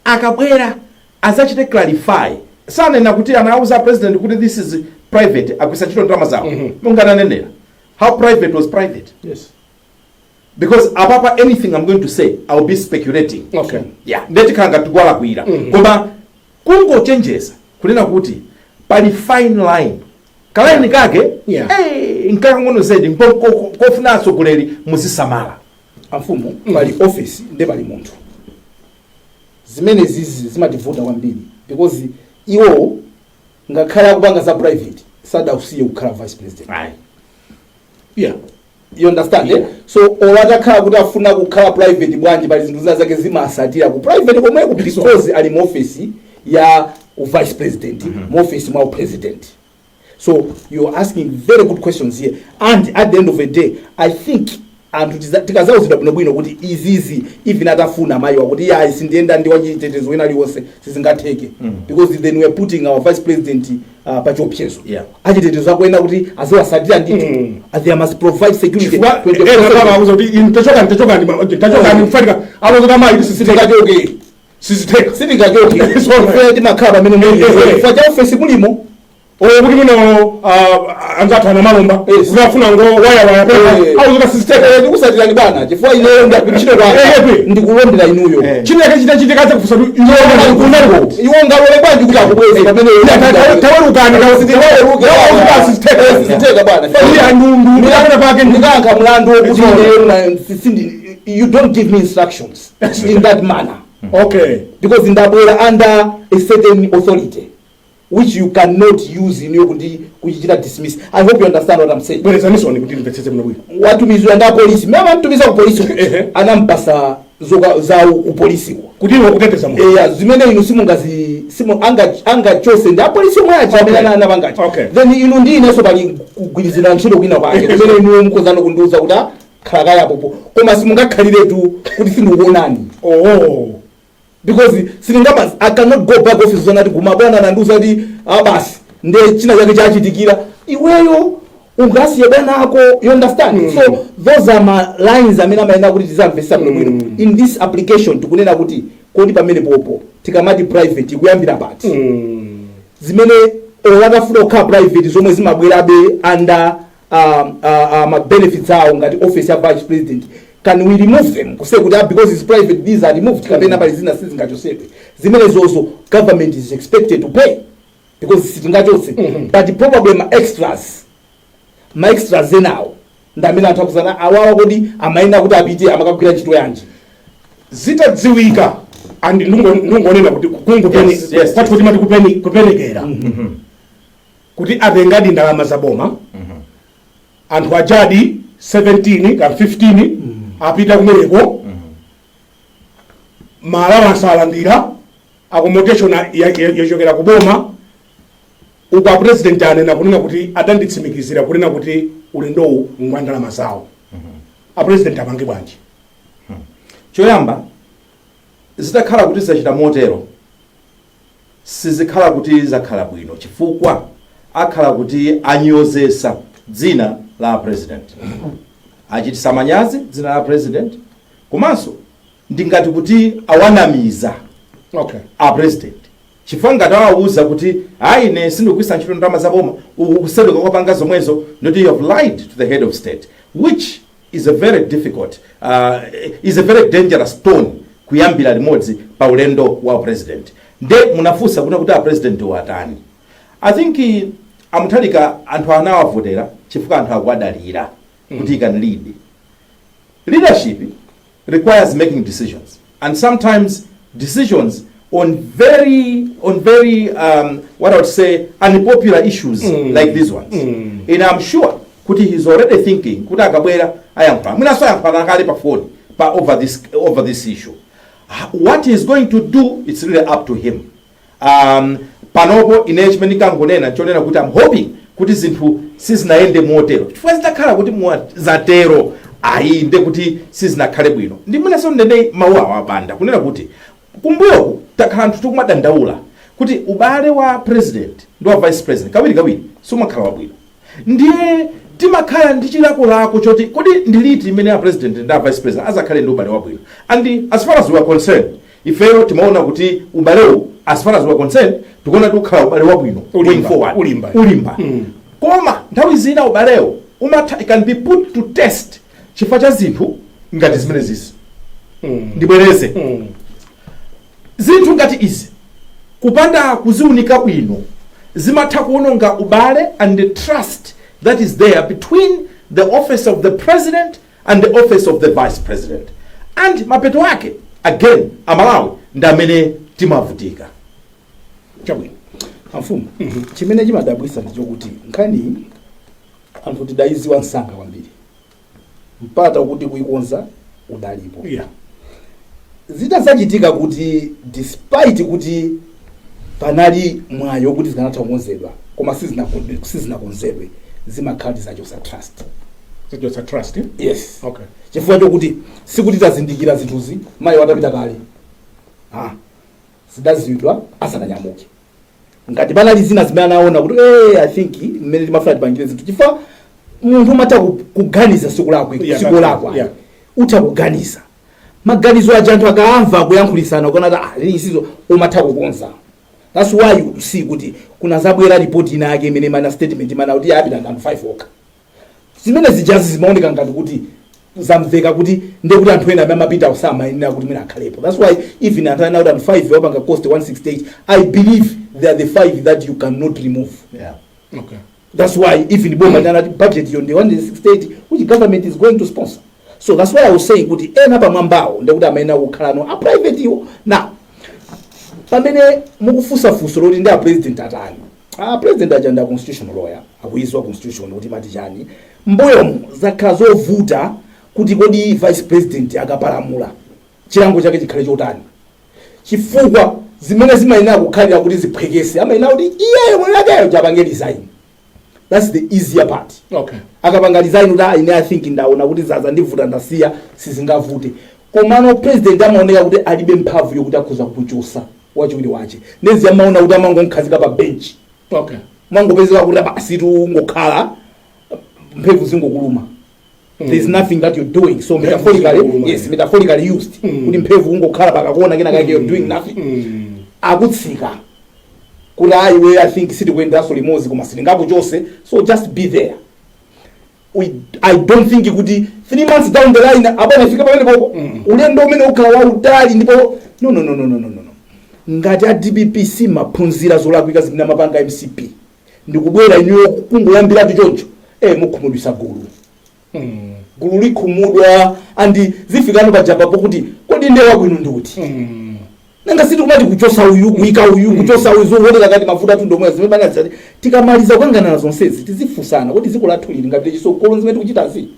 Akabwera azachite clarify. Sanena kuti anauza president kuti this is private, agwisa ntchito ndalama zawo. Monga ananenera, how private was private? Because apapa anything I'm going to say, I'll be speculating. Yeah, ndetikhala ngati tikuwalakwira. Koma kungochenjeza kunena kuti pali fine line, ka line kake nkakang'ono zedi, ndipo kofuna atsogoleri muzisamala. Amfumu, pali office nde pali munthu. Zimene zizi zimativuta kwambiri because iwo ngakhale akupanga za private, sadausiye kukhala vice president. Ayi. You understand, eh? So olo atakhala kuti afuna kukhala private bwanji, pali zinthu zina zake zimasatira ku private komweko because ali mu office ya vice president, mu office mwa president. So you're asking very good questions here, and at the end of the day, I think anthu tikazauzidwa bwinobwino kuti izizi, even atafuna amayiwa kuti iye sindiyenda ndi wachitetezo wina aliwonse, sizingatheke because then we're putting our vice president pa chiopsezo. Achitetezo akuyenda kuti aziwasatira ndithu. They must provide security Chifukwa 24/7. ena akuza kuti inu tachoka, tachokani, tachokani, mfanika akuza amayi sisiteka. Sitikachoke. Siziteka. Sitikachoke. Ife timakhala pamene muli chifukwa cha ofesi mulimo. Oyo kuti muno anzathu ana malomba kuti afuna ngo waya waya akuza siziteka. Ndikusatirani bwana, chifukwa ineyo ndagwira kwanga, ndikulondera inuyo. Chine yake chita chitikaza kufusa kuti iwo ngalole bwanji kuti akubweze pamene tawerukani? Taweruke. Siziteka bwana. Iya, ndundu ndakana pake. Ndikankha mlandu wokuti ineyo you don't give me instructions in that manner because ndabwera under a certain authority which you cannot use inuyo kuti kuchichita dismiss. I hope you understand what I'm saying. Bwerezanisoni kuti ndimvetsetse bwino bwino. Watumizwa ndi apolisi, mmene amtumiza ku polisi, anampasa zoka zawo ku polisiko kuti iwe kuteteza munthu. Eya, zimene inu simungazi simu anga angachose ndi apolisi omwe aja amene anapangachi. Then inu ndi inenso pali kugwirizira ntchito kwina kwake kumene inuyo mukhozano kundiuza kuti ah, khala kayapopo, koma simungakhaliretu kuti sindikuonani because sindingama, I cannot go back office zonati kuma bwana nandiuza kuti ah, basi, nde china chake chachitikira, iweyo ungasiye bwana ako? You understand? So those are my lines amene amayenera kuti tizamvesa bwino bwino. In this application tikunena kuti kodi pamene popo tikamati private ikuyambira pati? Zimene olo atafuna kukhala private, zomwe zimabwerabe under Ma benefits awo ngati office ya vice president, can we remove them, ku say kuti, ah, because it's private, these are removed, kapena pali zina sizingachosedwe zimene zozo government is expected to pay because sitingachotse? But probably ma extras enawo ndi amene anthu akuzana awawa, kodi amayenera kuti apite amakagwira ntchito yanji? Zitadziwika and ndingonena kuti kungupeni kwati kuti mati kuperekera kuti atengadi ndalama za boma, anthu ajadi 17 ka 15 apita kumeneko, ma allowance alandira, accommodation yachokera ku boma uku, a president anena kunena kuti adanditsimikizira kunena kuti ulendowu ngwa ndalama zawo, a president apange bwanji? Choyamba, zitakhala kuti zachita motero, sizikhala kuti zakhala bwino, chifukwa akhala kuti anyozesa dzina la president, achitisa manyazi dzina la president, komanso ndingati kuti awanamiza a president, chifukwa ngati awawuza kuti, "Ayi, ine sindikugwiritsa ntchito ndalama zaboma," uku kuseduka kwapanga zomwezo, ndoti you have lied to the head of state, which is a very difficult is a very dangerous tone kuyambira limodzi pa ulendo wa president. Nde munafunsa kuna kuti a president watani. I think a Mutharika anthu anawavotera chifukwa anthu akuwadalira kuti he can lead. Leadership requires making decisions, and sometimes decisions on very what I would say unpopular issues like these ones. And I'm sure kuti he's already thinking kuti akabwera ayankhula, mwinanso ayankhula kale pa phone pa over this issue. What he's going to do, it's really up to him. Panopo ine chimene ndikangonena chonena kuti I'm hoping kuti zinthu sizinayende motero, chifukwa zitakhala kuti zatero, ayi, nde kuti sizinakhale bwino. Ndi mwinanso ndene mawu awo abanda kunena kuti kumbuyoku takhala anthu tikumadandaula kuti ubale wa president ndi wa vice president kawirikawiri sumakhala wabwino. Ndiye timakhala ndi chilakolako choti kodi ndi liti imene a president ndi a vice president azakhale ndi ubale wabwino? And as far as we are concerned, ifeyo timaona kuti ubalewu, as far as we are concerned, tikuona kuti ukhala ubale wabwino going Ulimba, forward. Ulimba. Ulimba. Koma nthawi zina ubalewo umatha, it can be put to test chifukwa cha zinthu ngati zimene zizi. Ndibwereze, zinthu ngati izi, kupanda kuziunika bwino, zimatha kuononga ubale and the trust that is there between the office of the president and the office of the vice president, and mapeto ake again Amalawi ndi amene timavutika. Chabwino. Amfumu, chimene chimadabwitsa ndi chokuti nkhani anthu tidayiziwa msanga kwambiri, mpata kuti kuyikonza udalipo. Zitazachitika kuti despite kuti panali mwayi wokuti zikanatha kukonzedwa, koma sizinakonzedwe, zimakhala tizachosa trust. Zichosa trust, eh? Yes. Chifukwa chokuti sikuti tazindikira zinthuzi mayi watapita kale, ah, zidaziwidwa asananyamuke. Ngati panali zina zimene anaona kuti, I think mmene timafuna tipangire zinthu, chifukwa munthu umatha kuganiza siku lakwe, siku lakwa, utha kuganiza maganizo aja, anthu akaamva kuyankhulisana kuona kuti, ah, isizo umatha kukonza. That's why you see kuti kuna zabwera report ina yake imene mana statement imana kuti yapita anthu 5 okha. Zimene zijazi zimaoneka ngati kuti zamveka kuti ndekuti anthu ena amene amapita usamayenera kuti mwina akhalepo. That's why even anthu anena kuti anthu 5 wapanga cost 168, I believe they are the 5 that you cannot remove. That's why even boma linanati budget yo ndi 168 which government is going to sponsor. So that's why I was saying kuti ena pamwambawo ndekuti amayenera kukhala a private iwo. Now pamene mukufunsa funso loti ndi a president atani, a president aja ndi a constitutional lawyer, akuiziwa constitution kuti mati chani. Mbuyomu zakhala zovuta kuti kodi vice president akapalamula chilango chake chikhale chotani, chifukwa zimene zimayenera kukhalira kuti ziphwekese, amayenera kuti iyeyo mwini wakeyo chapange resign. That's the easier part. Akapanga resign kuti, "Ah, ine I think ndaona kuti zaza ndivuta, ndasiya," sizingavute. Komano president amaoneka kuti alibe mphamvu yokuti akhoza kuchosa wachiwiri wache. Nezi amaona kuti amangonkhazika pa bench, mangopezeka kuti basi tungokhala, mphevu zingokuluma. There is nothing that you're doing. So metaphorically, zingokuluma, yes, metaphorically used, kuti mphevu ungokhala pakakona kena kake, you're doing nothing. Akutsika kuti, "Ayi, we, I think sitikuyenderanso limodzi, koma sitingakuchose, so just be there." I don't think kuti 3 months down the line abana ifika pamene popo, ulendo umene ukhala wautali. Ndipo no, no, no, no, no, no, no. Ngati a DPP simaphunzira zolakwika zimene amapanga MCP, ndikubwera inuyo kungoyambiratu choncho, mukhumudwisa gulu. Gulu likhumudwa and zifikano pajapapo kuti kodi nde wabwino ndikuti nanga siti kumati kuchosa uyu, kuyika uyu, kuchosa uyu, zooneka kati mavuto athu ndomwe zimene bana zati. Tikamaliza kukangana zonsezi, tizifunsana kuti dziko lathu lili ngapite chisogolo zimene tikuchitazi.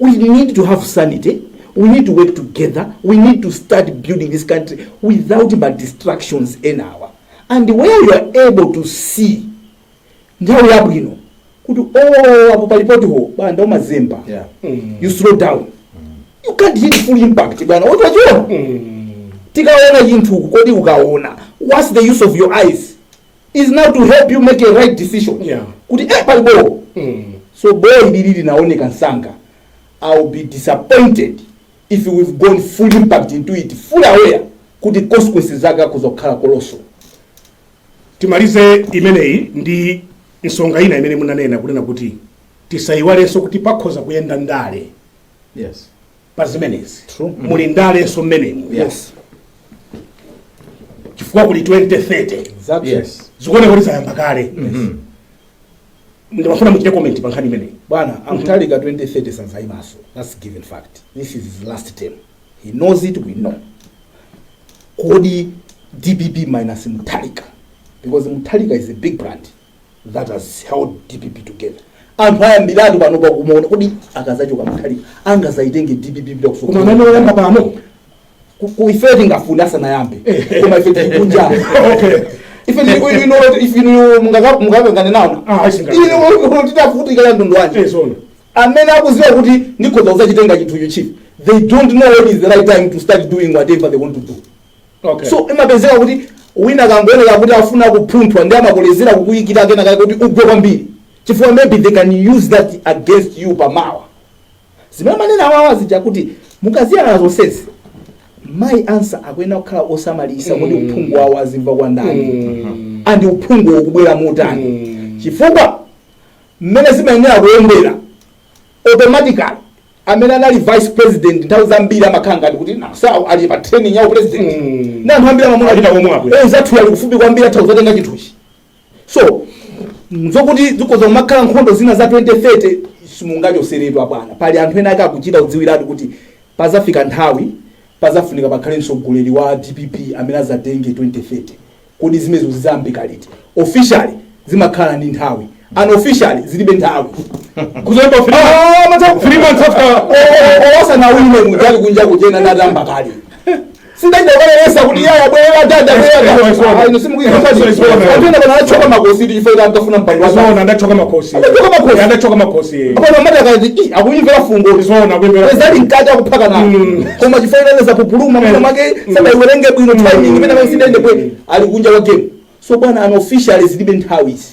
We need to have sanity, we need to work together, we need to start building this country without ma distractions enawa. And where you are able to see nthawi yabwino kuti oh, apo palipoti ho banda umazemba, you slow down. You can't hit full impact, bwana. Woti wachiona, tikaona chinthu, kodi ukaona, what's the use of your eyes? Is now to help you make a right decision kuti pali bowo. So bowo ilili linaoneka msanga. I'll be disappointed if we've gone full impact into it, full aware kuti consequences zake akhoza kukhala colossal. Timalize imeneyi ndi nsonga ina imene munanena, kunena kuti tisayiwalenso kuti pakhoza kuyenda ndale pa zimenezi. True. Muli ndalenso mmenemu, chifukwa kuli 2030. Exactly. Zikuoneka kuti zayamba kale. Ndimafuna muchite comment pa nkhani imeneyi. Bwana, a Mutharika 2030 sanzayimaso. That's given fact. This is his last term. He knows it, we know. Kodi DPP minus Mutharika, because Mutharika is a big brand that has held DPP together, anthu ayambiratu pano pakumaona kodi akazachoka Mutharika angazaitenge DPP pita? Koma amene oyamba pano Ife tingafune asanayambe, koma ife tili kunja. Ife tili ino, ife ino mungakangane nawo. Ah, isinga. Ino titafutika ya mtundu wanje. Zoona. Amene akuziwa kuti ndikhoza kuzachitenga chinthucho, chief, they don't know when is the right time to start doing whatever they want to do. So imapezeka kuti wina kangooneka kuti afuna kuphunthwa, ndi amakolezera kukuyikira kenaka kuti ugwe kwambiri, chifukwa maybe they can use that against you pamawa. Zimene manena awawa zija kuti mukaziyang'ana zonsezi, my answer akuyenera kukhala osamalisa kuti uphungu wawo azimva kwa ndani and uphungu ukubwera motani, chifukwa mmene zimayenera kuyendera, automatically amene anali vice president nthawi zambiri amakhala ngati kuti sa ali pa training ya president, ndi anthu ambiri amamuna Achita komwe apo. Zathu ali kufupi kwambiri, atha kuzatenga chinthuchi. So nzokuti zikhoza kumakhala nkhondo zina za 2030, simungachoseredwa bwana. Pali anthu ena ake akuchita kudziwiratu kuti pazafika nthawi pazafunika pakhale mtsogoleri wa DPP amene azatenge 2030. Kodi zimenezo zizayambika liti? Officially zimakhala ndi nthawi, unofficially zilibe nthawi. Kuzayamba 3 months after. Osanawine mujali kunja kuchena natamba kale, sindachita kukalelesa kuti yaya bwerera dada bwerera. Ino simukuianthu ena anachoka makosi chifukwa ankafuna mpando wa Zoona, ndachoka makosi. Adachoka makosi. Ndachoka makosi. Apano amati akati "Ih, akuyimvera fungo." Zoona, kuyimvera. Ezali mkati akuphaka nawo, koma chifukwa zapupuluma mwana mwake sadaiwerenge bwino timing imene amasidende bwe ali kunja kwa game. So bwana, unofficially zilibe nthawi izi.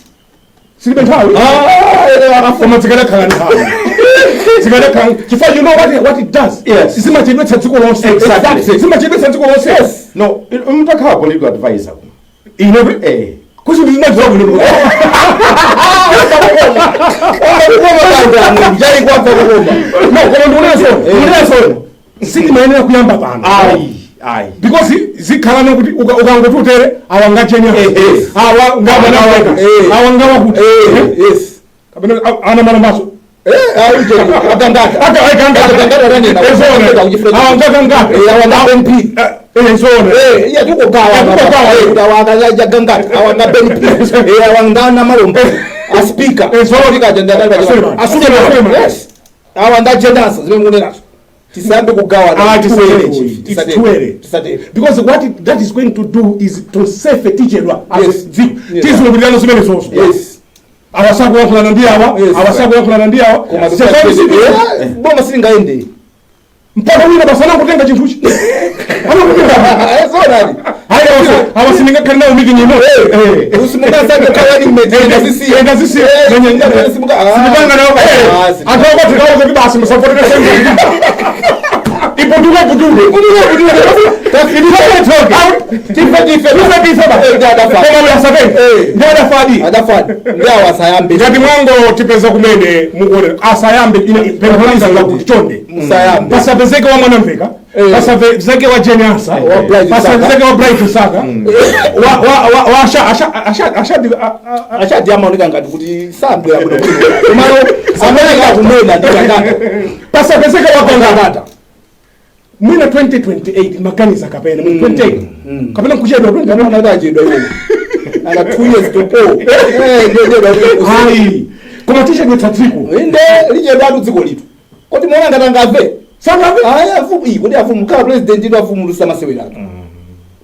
Silibe nthawi. Koma zikanakhala nthawi, zikanakhala, chifukwa you know what it does? Zimachedwetsa dziko lonse. Zimachedwetsa dziko lonse. No, mutakhala political advisor. Ine kuti ndizimadziwa bwino. Njali kwabva kukoma. No, koma ndikunena zona, sindimayenera kuyamba pano. Ayi, ayi. Because zikhala kuti ukangoti utere, awa ngachenya, awa ngamanaweka, awa ngawakuti kapena ana mana maso. Agangata. Agangata ananena. Awa ngakangata. Awa nga MP. Zona. Iya, tikugawa. Tikugawa. Kuti awa akajagangata, awa nga Ben, awa ngana malomba a speaker. Suleiman. A Suleiman. Suleiman. Yes, awa ndajendansa zimene mukunenazo. Tisambe kugawa. Ah, tisatero. Chief. It's too early. Tisatero. Because what that is going to do is to sefe tichedwa as dziko. Tizilubirano zimene zonso. Awasakuyankhulana ndi awa, awasakuyankhulana ndi awa. Koma boma silingaende. Mpaka wina basi anakutenga chinthuchi, anakutenga. Zoonadi. Hayi, awa sindingakhale nawo meeting ino. Usimungasange kawani mmete. Endazisiya. Sindipanga nawo. Anthu akwati kawo kuti basi musapotere sengo iputuke putuke. Tife tife. Tife tife ba. Eh, ndi adafa. Koma uyu asatenge. Eh. Ndi adafadi. Adafadi. Ndi awo asayambe. Ngati mwangotipeza kumene mukuonera, asayambe. Ine pempho langa lakuti chonde Musayambe. pasapezeke wa Mwanamveka, Eh. pasapezeke wa Jane Ansah, Wa Bright pasapezeke wa Bright Msaka, wa wa wa wa asha asha asha asha Achati amaoneka ngati kuti sambwera bwino bwino. Komano amaoneka kumwena ndi Gangata. Pasapezeke wa Gangata. Gangata. Mwina 2028 maganiza kapena mu 28 kapena kuchedwa 20. Ndamaona kuti achedwa iwo. Ana 2 years to go. Eh, ndiye ndiye. Hayi, koma tichedwetsa dziko. Inde, lichedwatu dziko litu. Kodi muona ngati angamve? Sangamve. Ayi, afumu iyi, kodi afumu khala president ito afumu lusamaseweratu.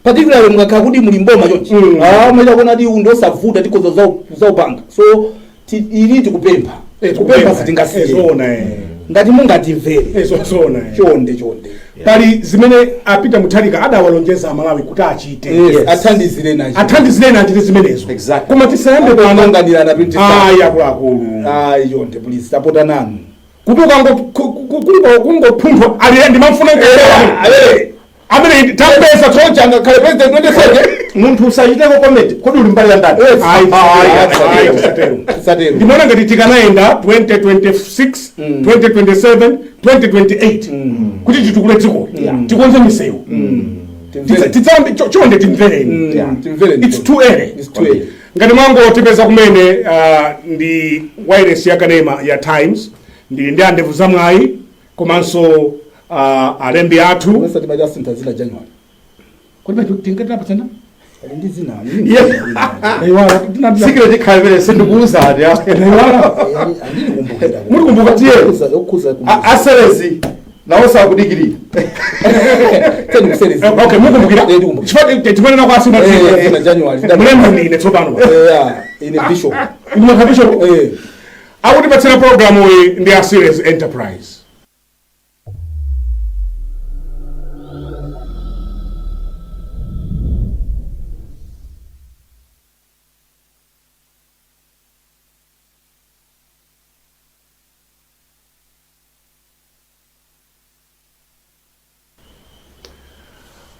Particularly mukakhala kuti muli mboma chonchi. Ah, mwaita kuona kuti uyu ndosavuta, tikhoza zaupanga. So ili tikupempha. Kupempha sitingasiye. Zoona eh. Ngati mungatimvere. Zoona eh. Chonde chonde. Pali zimene apita Mutharika adawalonjeza Amalawi kuti achite. Yes, athandizire nacho. Athandizireni achite zimenezo. Exactly. Koma tisayambe pano. Panganirana pinti. Ayi, akuluakulu. Ayi, chonde please, tapota nanu. Kuti ukango kulipo kungophunthwa ali ndimamfuna amene tapeza. Chonchi angakhale president 27. Munthu usachiteko comment, kodi uli mbali ya ndani? Yes. Ayi, Ayi, ayi, tisatero. Tisatero. Ndimaona ngati tikanayenda 2026, 2027, 2028 kuti titukule dziko, tikonze misewu. Timvere. Titsambe chonde, timvereni. Timvereni. It's too early. It's too early. Ngati mwangotipeza kumene, ndi wireless ya kanema ya Times. Ndili ndi andevu zamwayi komanso alembi athu. Wesa timaita asintha zina January. Kodi tingatapasana? Ali ndi zina. Ndaiwala. Secret ikhala imene sindikuwuzani. Ndaiwala. Andinikumbukira. Mutikumbuka tiye. Okhuza. Aserezi nawo sakudikirira. Teni kuserezi. Okay, mukumbukira. Eh, ndikumbukira. Chifukwa timanena kwa asintha Eh, zina January. mulemba ndine tsopano. Eh, yeah, ine bishop. Ine bishop. Eh. Akutipatsira programu iyi ndi a Series Enterprise.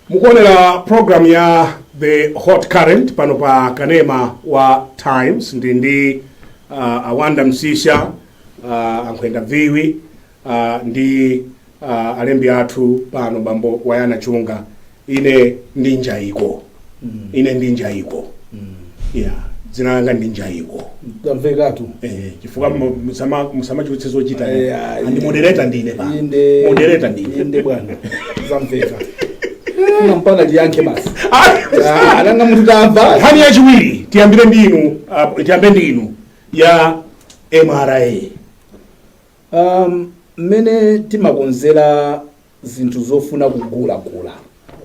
Mukuonera program ya The Hot Current pano pa kanema wa Times. Ndi Awanda Msisha, Ankhwenda Viwi, ndi alembi athu pano, bambo Wayana Chunga. Ine ndi Njaiko. Ine ndi Njaiko, yeah, dzina langa ndi Njaiko. Tamvekatu. Eh, chifukwa musamachulutse zochita. Eh, andi moderator ndine pa Inde. Moderator ndine. Inde bwana. Zamveka. Funa mpana liyankhe basi. Ah, ananga munthu tamva. Nkhani yachiwiri, tiyambire ndi inu, tiyambe ndi inu, ya MRA. Mmene timakonzera zinthu zofuna kugulagula,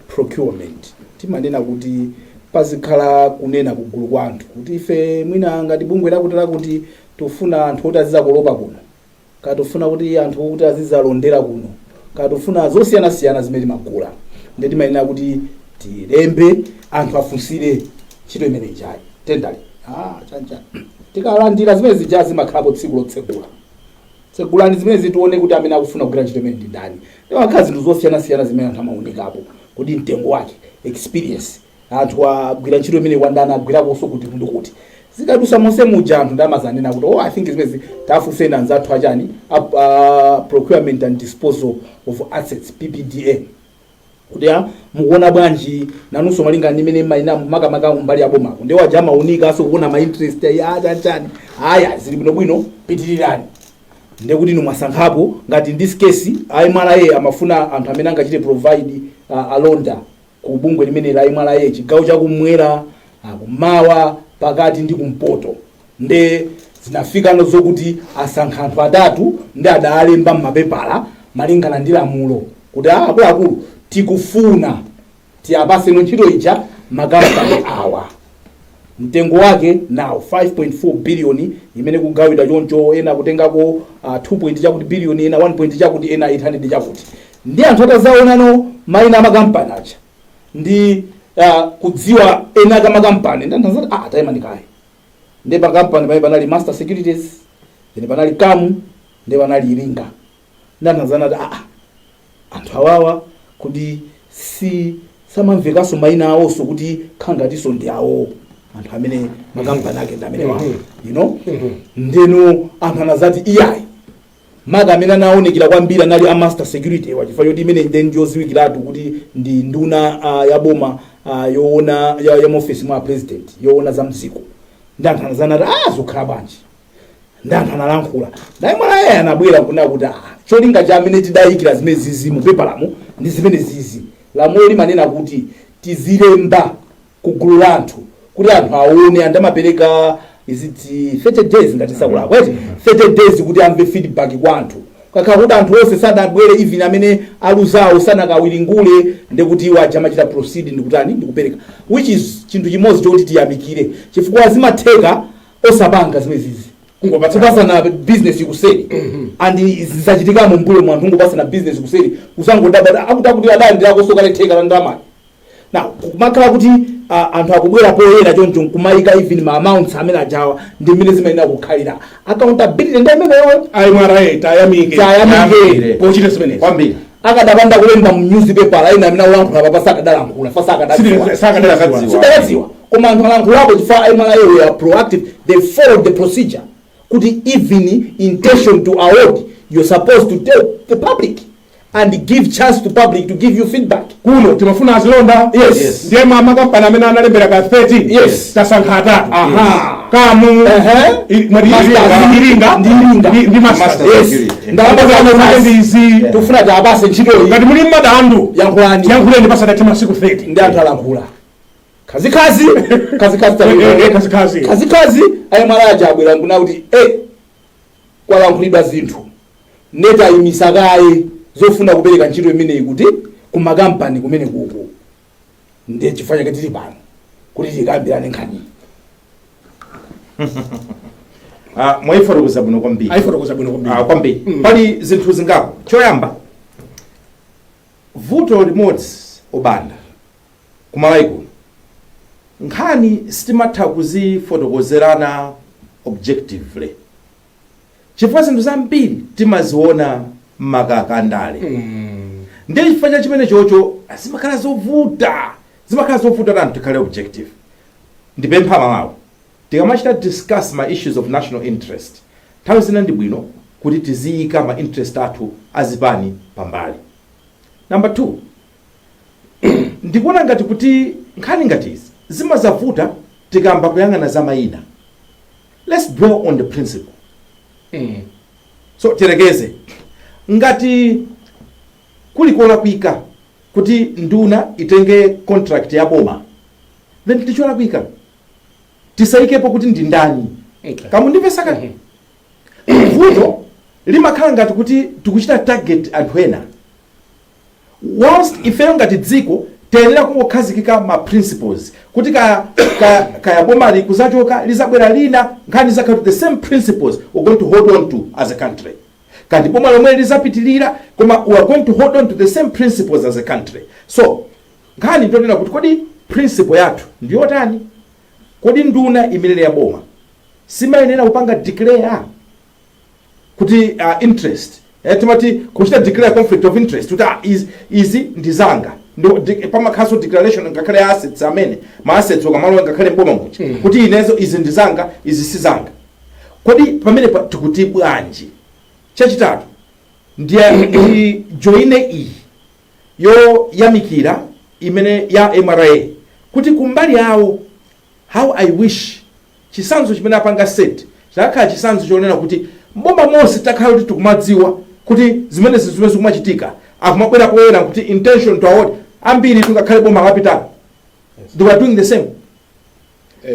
procurement, timanena kuti pazikhala kunena kugulu kwa anthu kuti ife mwina ngati bungwe lakuti lakuti tufuna anthu oti azizakolopa kuno, katufuna kuti anthu kuti azizalondera kuno, katufuna zosiyanasiyana zimene timagula, ndi timayenera kuti tilembe anthu afunsire ntchito imene ijayi, tendali, ah, chancha. Tikalandira zimene zija, zimakhalapo tsiku lotsegula, tsegulani zimene zitione kuti amene akufuna kugwira ntchito imene ndi ndani. Ndimakhala zinthu zosiyanasiyana zimene anthu amaonekapo, kuti mtengo wake, experience, anthu agwira ntchito imene kwandani, agwirakonso kuti ndi kuti. Zikadusa monse muja, anthu ndamazanena kuti, "Oh, I think zimezi tafunseni anzathu achani, procurement and disposal of assets, PPDA, kuti mukuona bwanji nanunso malinga ndi imene mayina makamaka mbali ya bomako?" Ndiwo aja amaunika aso kuona ma interest ya chanchani. Aya, zili bwinobwino, pitirirani. Ndekuti inu mwasankhapo. Ngati in this case MRA amafuna anthu amene angachite provide alonda ku bungwe limene la MRA, chigawo chakumwera, kummawa, pakati ndi kumpoto. Nde zinafikano zokuti asankha anthu atatu, ndi adalemba m'mapepala malingana ndi lamulo kuti, "Ah, akuluakulu, tikufuna tiyapaseno ntchito ija makampani awa, mtengo wake now 5.4 billion, imene kugawidwa choncho, ena kutengako 2 point chakuti billion, ena 1 point chakuti, ena 800 chakuti." Ndi anthu atazaonano mayina amakampani aja ndi kudziwa ena kamakampani, ndi anthu azati, "Ah, tayima ndikaye." Ndi pakampani pamene panali Master Securities, then panali Kamu, ndi panali Iringa. Ndi anthu azanati, "Ah, anthu awawa kuti si Samamvekanso mayina awonso kuti khangatinso ndi awo anthu amene makampani ake ndi amene wawo. Ndeno anthu anazati iyayi, maka amene anaonekera kwambiri anali a Master Security, wachifukwa choti imene ndi ndiyoziwikiratu kuti ndi nduna ya boma yoona ya muofisi mwa president yoona za mdziko. Ndi anthu anazanati, "Ah, zikukhala bwanji?" Ndi anthu analankhula naye mwana yeye anabwera kunena kuti, "Ah, cholinga cha amene tidayikira zimene zizi mu pepalamo ndi zimene zizi. Lamulo limanena kuti tizilemba ku gulu la anthu kuti anthu aone." Andamapereka iziti 30 days ngati sakulakwa eti, 30 days kuti amve feedback kwa anthu. Kakhala kuti anthu onse sadabwere, even amene aluzawo sanakawiringule, ndekuti iwo aja amachita proceed ndikutani, ndikupereka, which is chinthu chimodzi chokuti tiyamikire, chifukwa zimatheka osapanga zimene zizi, Kungopatsa. Kupasana business kuseri, and zizachitikamo mbuyo mu, anthu ungopasana business kuseri, kusangodaba akuti adalandirako sokale theka la ndalamayo. Now kumakhala kuti anthu akubwera poyera choncho nkumayika even ma amounts amene ajawa, ndi mmene zimayenera kukhalira. Accountability ndi imeneyo. MRA tayamike. Tayamike. Pochita zimenezi. Kwambiri. Akadapanda kulemba mu newspaper, ena amene akulankhula papa sakadalankhula fa sakadadziwa. Sakadadziwa. Sidakadziwa, koma anthu alankhulapo chifukwa MRA were proactive. They followed the procedure kuti even intention to award, you're supposed to tell the public and give chance to public to give you feedback. Kuno timafuna azilonda. Yes. Ndiye makampani amene analembera ka 13, tasankha atatu. Kamu, mwati Masters. Iringa. Ndi Iringa. Ndi Masters. Masters. Yes. Security. Ndalama Ndalama zanu ndizi. tikufuna tiapase ntchitoyi. Ngati muli mmadandu, yankhulani. Yankhuleni pasadathe masiku 30. Ndi anthu alankhula khazikhazi khazikhazi. Khazikhazi. Khazikhazi ayemwala aja abwera nkuna kuti kwalankhulidwa zinthu, netayimisa kaye zofuna kupereka ntchito imeneyi kuti kumakampani kumene kuku. Ndiye chifukwa chake tili pano kuti tikambirane nkhani. Ah, mwayifotokoza bwino kwambiri. Ayifotokoza bwino kwambiri. Ah, kwambiri. Pali zinthu zingapo. Choyamba, vuto limodzi obanda kumalawi kuno, nkhani sitimatha kuzifotokozerana objectively, chifukwa zinthu zambiri timaziona mmakaka andale. Ndiye chifukwa cha chimene chocho zimakhala zovuta, zimakhala zovuta kuti anthu tikhale objective. Ndipempha Malawi, tikamachita discuss ma issues of national interest, nthawi zina ndi bwino kuti tiziyika ma interest athu azipani pambali. Number two, ndikuona ngati kuti nkhani ngati izi zimazavuta tikamba kuyang'ana za mayina. Let's dwell on the principle. So tirekeze ngati kuli kolakwika kuti nduna itenge contract ya boma, then ndicholakwika. Tisayikepo kuti ndi ndani. Kamundimvesa kale? Vuto limakhala ngati kuti tikuchita target anthu ena, whilst ifeyo ngati dziko tiyenera kungokhazikika ma principles kuti kaya bomali kuzachoka, lizabwera lina, nkhani zakhala the same principles we're going to hold on to as a country. Kandi boma lomwe lizapitilira, koma we are going to hold on to the same principles as a country. So nkhani ndionena kuti kodi principle yathu ndiyotani? Kodi nduna imenene ya boma simayenera kupanga declare kuti interest, timati kuchita declare conflict of interest, kuti izi ndi zanga? Pamakhaso declaration ngakhale assets, amene ma assets ukamalowa ngakhale mboma muja, kuti inezo izi ndi zanga, izi si zanga. Kodi pamene tikuti bwanji? Chachitatu, ndiye ndi joine iyi yoyamikira imene ya MRA kuti kumbali yawo, how I wish chisanzo chimene apanga set chakhala chisanzo chonena kuti mboma monse takhala kuti tikumadziwa kuti zimene zimene zikumachitika, akumabwera poyera kuti intention to award. Ambiri tungakhale boma lapitali they were doing the same.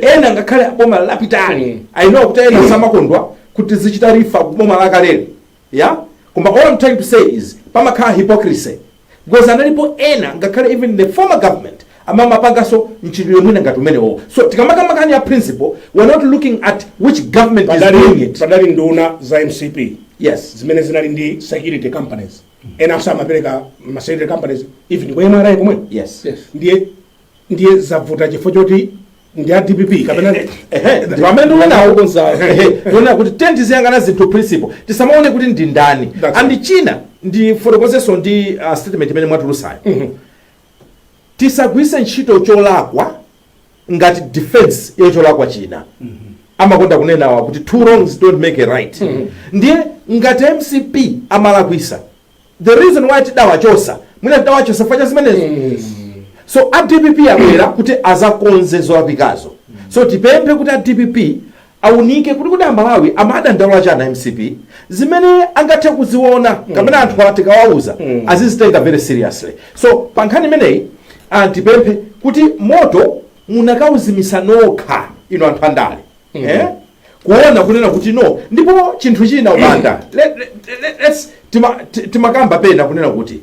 Ena ngakhale boma lapitali. I know kuti ena samakondwa kuti zichita refer ku boma lakalelo ya, koma all I'm trying to say is pamakhala hypocrisy, because analipo ena ngakhale even the former government amamapanganso mchitidwe mwina ngati umenewo. So tikamakamba nkhani ya principle, we're not looking at which government is doing it. Padali nduna za MCP zimene zinali ndi security companies. Ena samapereka ma security companies even ku MRA komwe. Ndiye zavuta chifukwa choti ndi a DPP kapena? Ehe, ndi pamene ndikunenawo. Ehe, ndikuona kuti tenti ziyang'ana zinthu principle, tisamaone kuti ndi ndani. That's And china, ndifotokozenso ndi statement imene mwatulusayo. Tisagwiritse ntchito cholakwa ngati defense yocholakwa china. Amakonda kunenawa kuti two wrongs don't make a right. Ndiye ngati MCP amalakwisa, the reason why tidawachosa, mwina tidawachosa facha zimenezo. So a DPP abwera kuti azakonze zolakwikazo. So tipemphe kuti a DPP aunike kuti Amalawi amadandaula chana MCP zimene angathe kuziona kapena anthu awa tikawauza azizitenga very seriously. So pa nkhani imeneyi tipemphe kuti moto munakauzimisa nokha ino anthu andale, eh? Kuona kunena kuti no. Ndipo chinthu china ubanda, let's timakamba pena kunena kuti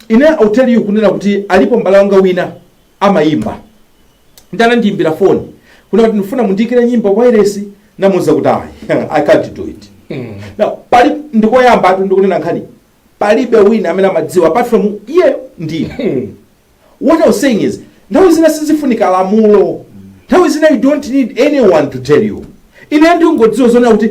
ine I'll tell you kunena kuti alipo mbale wanga wina amayimba, ndi anandiyimbira foni kunena kuti ndifuna mundiyikire nyimbo wireless. Namuwuza kuti ayi, I can't do it. Now pali ndikoyamba atu ndikunena nkhani, palibe wina amene amadziwa apart from iye ndine. What I was saying is, nthawi zina sizifunika lamulo, nthawi zina you don't need anyone to tell you. Ine ndingodziwa zonena kuti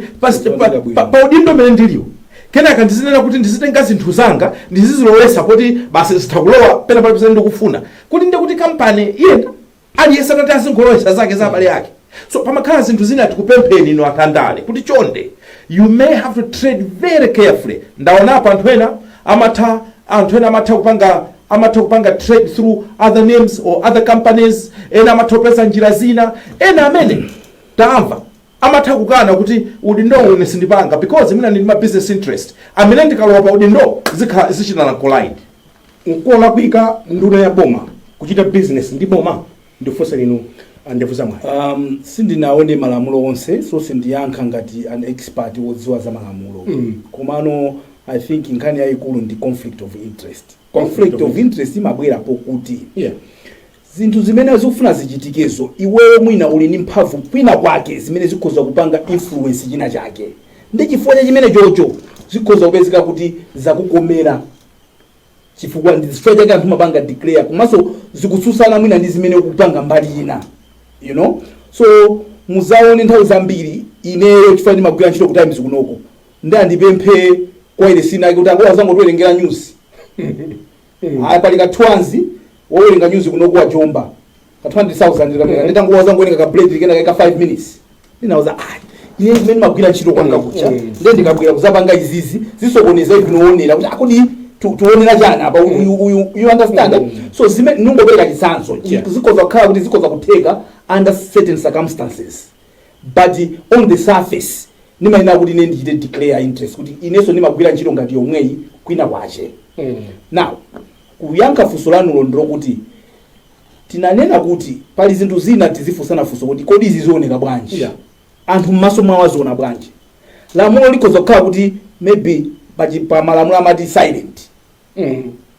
pa udindo umene ndiliwo, kenaka ndizinena kuti ndizitenga zinthu zanga ndizizilowesa poti basi zitha kulowa pena pali pamene ndikufuna kuti ndikuti kampani iyenda, aliyense atati azingolowesa zake za abale ake. So pamakhala zinthu zina tikupempheni inu anthu andale kuti chonde, you may have to trade very carefully. Ndaonapo anthu ena amatha kupanga trade through other names or other companies. Ena amatha kupeza njira zina. Ena amene tamva amatha kukana kuti udindo ine sindipanga because mina ndili ma business interest amene ndikalowa pa udindo zikhala zichitana collide. Nkolakwika nduna ya boma kuchita business ndi boma? Ndifunse linu andevu zamwayi. Sindinaone malamulo onse, so sindiyankha ngati an expert wodziwa za malamulo. Komano I think nkhani yayikulu ndi conflict of interest. Conflict of interest imabwerapo kuti zinthu zimene zikufuna zichitikezo, iweyo mwina uli ndi mphamvu kwina kwake zimene zikhoza kupanga influence china chake, ndi chifukwa cha chimene chocho zikhoza kupezeka kuti zakukomera, chifukwa ndi chifukwa chake anthu mapanga declare, komanso zikutsutsana mwina ndi zimene ukupanga mbali ina. So muzaone nthawi zambiri ineyo, chifukwa ndimagwira ntchito ku Times kunoko, ndi andipemphe kwa ine sinake kuti akuwa zangotiwerengera news. Ayi, pali kathwanzi wowerenga news kunoko wa jomba ka 200,000 kamene nditangowa zangowerenga ka bulletin kena ka 5 minutes. Ndinawuza ayi, ine zimene ndimagwira ntchito kwanga kucha, ndiye ndikabwera kuzapanga izizi zisokoneza ikunoonera kuti akodi tuonera chani apa uyu uyu, you understand? So zimene ndingopereka chitsanzo, zikhoza kukhala kuti zikhoza kutheka under certain circumstances, but on the surface ndimayenera kuti ine ndichite declare interest kuti inenso ndimagwira ntchito ngati yomweyi kwina kwache. Now, kuyankha funso lanulo, ndilokuti tinanena kuti pali zinthu zina tizifunsana funso kuti kodi izi zioneka bwanji, anthu mmaso mwawo aziona bwanji. Lamulo likhoza kukhala kuti maybe pa malamulo amati silent,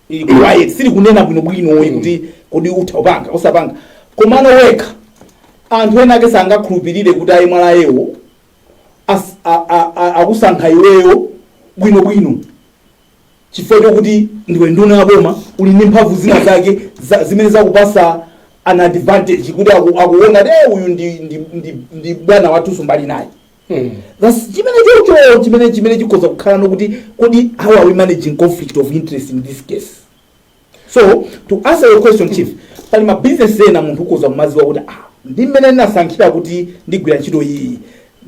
ili quiet, sili kunena bwinobwino kuti kodi utha upanga usapanga. Komano wekha anthu ena ake sangakhulupirire kuti ayi, mwalayewo akusankha iweyo bwinobwino chifukwa chokuti ndiwe nduna ya boma, uli ndi mphamvu zina zake zimene zakupasa an advantage kuti akuona kuti uyu ndi bwana wathunso mbali naye. That's chimene chocho chimene chikhoza kukhala nokuti kodi how are we managing conflict of interest in this case? So to answer your question, chief, pali ma business ena munthu ukhoza kumaziwa kuti ah, ndi mmene ndinasankhira kuti ndigwira ntchito iyi,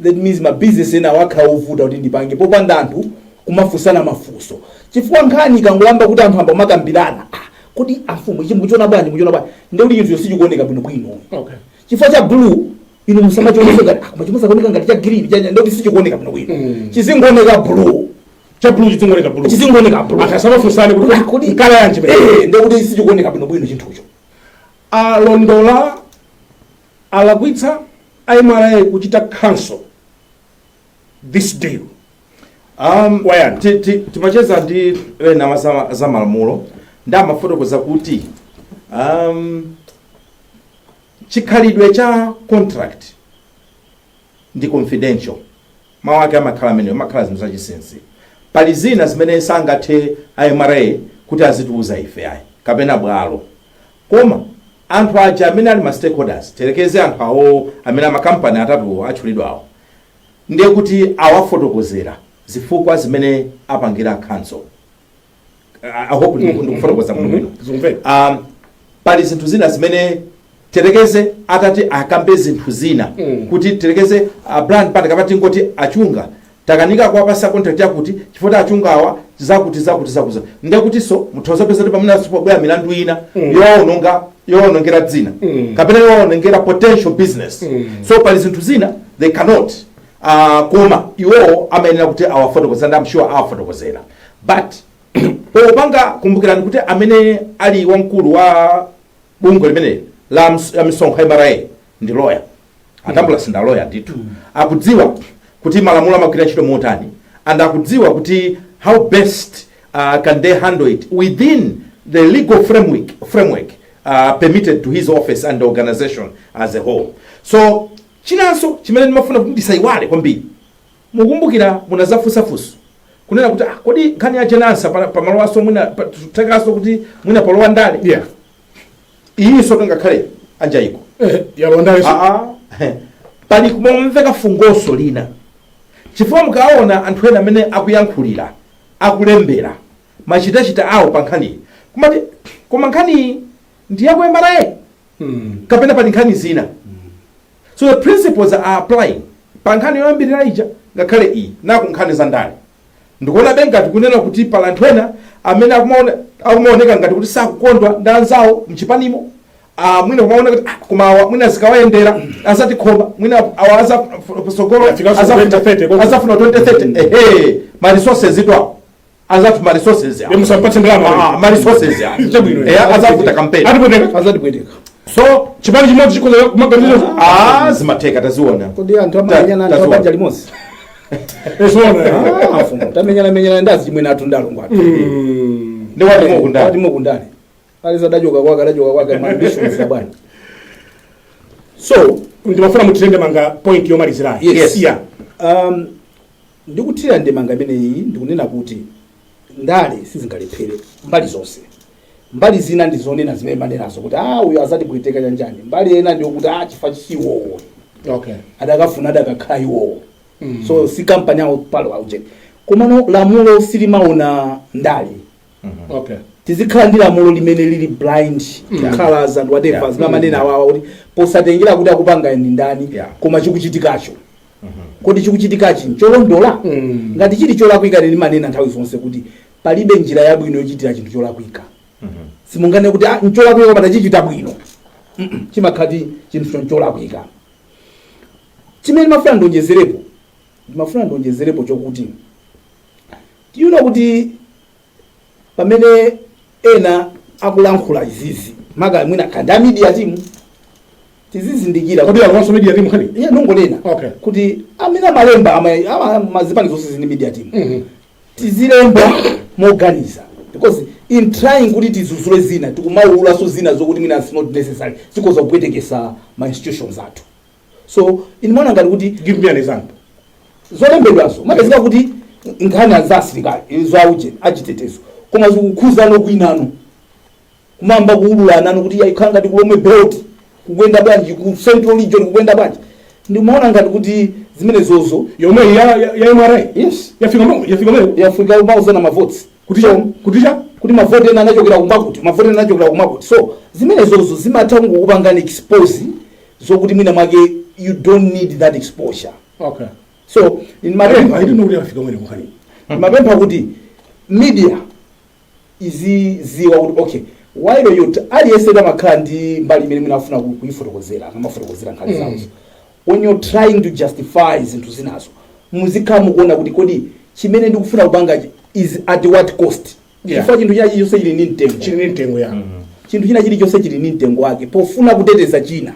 that means ma business ena wakhala ovuta kuti ndipange popanda anthu kumafunsana mafunso, chifukwa nkhani ikangolamba kuti anthu amba kumakambirana, ah, kodi amfumu ichi mukuchiona bwanji, mukuchiona bwanji, ndi kuti chinthu sichikuoneka bwinobwino. Chifukwa cha blue inu musamachionese ngati ah, koma chimasakuoneka ngati cha green cha ndoti sichikuoneka bwinobwino. Chizingooneka blue. Cha blue chizingooneka blue. Chizingooneka blue. Anthu asamafunsane kuti kodi nkala yanji pene. Eh, ndikuti sichikuoneka bwinobwino chinthucho. Alondola, alakwitsa MRA kuchita cancel this deal? Wayani? Timacheza ndi ena za malamulo ndi amafotokoza kuti chikhalidwe cha contract ndi confidential. Mawu ake amakhala amenewo, amakhala zinthu zachinsinsi. Pali zina zimene sangathe MRA kuti azitiuza ife ayi kapena bwalo, koma anthu aja amene ali ma stakeholders, terekeze anthu awo amene amakampani atatu atchulidwawo, ndiye kuti awafotokozera zifukwa zimene apangira cancel. I hope ndikufotokoza bwino. Zumveka. Pali zinthu zina zimene terekeze atati akambe zinthu zina kuti terekeze Brian Banda kapati ngoti achunga takanika kuwapasa contract yakuti chifukwa achunga awa zakuti zakuti zakuti, ndekuti so muthoza peza kuti pamene asipobwera milandu ina yowononga, yowonongera dzina kapena yowonongera potential business. So pali zinthu zina they cannot, koma iwowo amayenera kuti awafotokozera, and I'm sure awafotokozera. But popanga, kumbukirani kuti amene ali wamkulu wa bungwe limeneli la misonkho MRA ndi lawyer atambula sinda lawyer ndithu, akudziwa kuti malamulo amagwira ntchito motani and akudziwa kuti how best can they handle it within the legal framework permitted to his office and the organization as a whole. So chinanso chimene ndimafuna kuti ndisayiwale kwambiri, mukumbukira munazafunsafunso kunena kuti, ah, kodi nkhani ya Jane Ansah pamalowaso mwina tekaso kuti mwina palowa ndale? Iyinso tingakhale anjayiko. Yalowa ndale. Ah, pali kumamveka fungoso lina, chifukwa mukaona anthu ena amene akuyankhulira, akulembera machitachita awo pa nkhaniyi, kumati koma nkhaniyi ndi yako MRA kapena pali nkhani zina? So the principles are applying pa nkhani yoyambirira ija, ngakhale iyi naku nkhani za ndale. Ndikuona be ngati kunena kuti pali anthu ena amene akumaoneka ngati kuti sakukondwa ndi anzawo mchipanimo. Mwina kumaona kuti, ah, koma awa mwina zikawayendera azatikhoma, mwina awa azasogolo Afikanso 2030 koko. Azafuna 2030, ehe, ma resources itu awo azathu, ma resources awo. Musampatse ndalama. Ah, ma resources awo. Chabwino. Azavuta campaign. Atipweteka. Azatipweteka. So chipani chimodzi chikhoza kumaganizo. Ah, zimatheka, taziona. Kodi anthu amamenyana anthu Taziona. abanja limodzi? Esona. Ah, mfumu, tamenyana menyana ndazi chimwene athu ndalongo athu. Ndi watimo kundani. Watimo kundani ali zadachoka kwake, adachoka kwake, ma ambitions abwana. So ndimafuna mutirende manga point yomalizirayo. Yes. Yeah. Ndikuthira ndemanga imeneyi, ndikunena kuti ndale sizingalephere mbali zonse. Mbali zina ndizonena zimene manenazo kuti, ah, uyu azatipweteka chanjani. Mbali ena ndiyokuti, ah, chifukwa chisiwowo adakafuna adakakhala iwowo. So si kampani yawo palo aujeni, komano lamulo silimaona ndale. Tizikhala ndi lamulo limene lili blind colors and whatever zimene amanena awawa kuti posatengera kuti akupanga ndi ndani, koma chikuchitikacho, kodi chikuchitikachi ncholondola? Ngati chili cholakwika, ndimanena nthawi zonse kuti palibe njira yabwino yochitira chinthu cholakwika. Simungane kuti, ah, ncholakwika koma tachichita bwino. Chimakhala chinthu cholakwika. Chimene ndimafuna ndonjezerepo chokuti tiyuna kuti pamene ena akulankhula izizi, maka mwina kanda media team, tizizindikira. Kodi alonso media team khani? Iye nongonena kuti amene amalemba mazipani zonse zini media team, tizilemba moganiza, because in trying kuti tizuzule zina, tikumaululanso zina zokuti mwina it's not necessary, zikhoza kupwetekesa ma institutions athu. So inimaona ngati kuti Give me an example. Zolembedwazo mapezeka kuti nkhani za asilikali, zauje achitetezo, koma zikukhuzano kwinano, kumamba kuululanano kuti ikhala ngati kulomwe belt kukuyenda bwanji, ku Central Region kukuyenda bwanji. Ndimaona ngati kuti zimene zozo Yomwe ya MRA? Yes. Yafika mwe? Yafika mauzana ma votes. Kuticha kuticha. Kuti mavoti ena anachokera kumakuti, mavoti ena anachokera kumakuti. So zimene zozo zimatha kungokupangani expose zokuti mwina mwake you don't need that exposure. So I didn't know kuti yafika mwene kukhani. Mapempha kuti media iziziwa kuti, okay, while you aliyense amakhala ndi mbali imene mwina afuna kuyifotokozera, akamafotokozera nkhani zawozo, when you're trying to justify zinthu zinazo, muzikhala mukuona kuti kodi chimene ndikufuna kupangachi is at what cost? Chifukwa chinthu china chilichonse chili ndi mtengo. Chili ndi mtengo ya. Chinthu china chilichonse chili ndi mtengo wake. Pofuna kuteteza china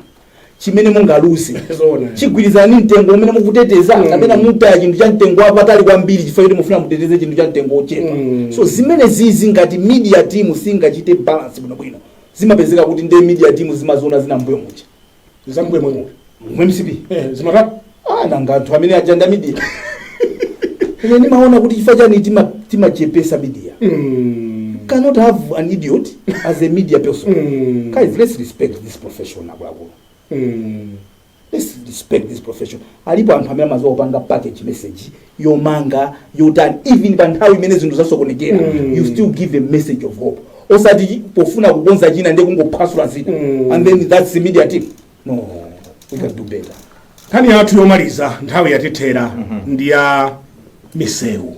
chimene mungaluze, Zoona. chigwirizana ndi mtengo umene mukuteteza, kapena mutaya chinthu cha mtengo wapatali kwambiri chifukwa choti mufuna muteteze chinthu cha mtengo wochepa? So zimene zizi, ngati media team singachite balance bwinobwino, zimapezeka kuti nde media team zimaziona zina mbuyo muja. Zambuye mwe. Mu MCP. Zimatatu. Ah, nanga anthu amene ajanda media, ine ndimaona kuti chifukwa chani timachepesa media? Cannot have an idiot as a media person. Guys, let's respect this profession, akuluakulu. Let's respect this profession. Alipo anthu amene amaziwa kupanga package message yomanga yotani, even pa nthawi imene zinthu zasokonekera, you still give a message of hope, osati pofuna kukonza china ndiye kungophwasula zina and then that's the media team. No, we can do better. Nkhani yathu yomaliza, nthawi yatithera, ndi ya misewu.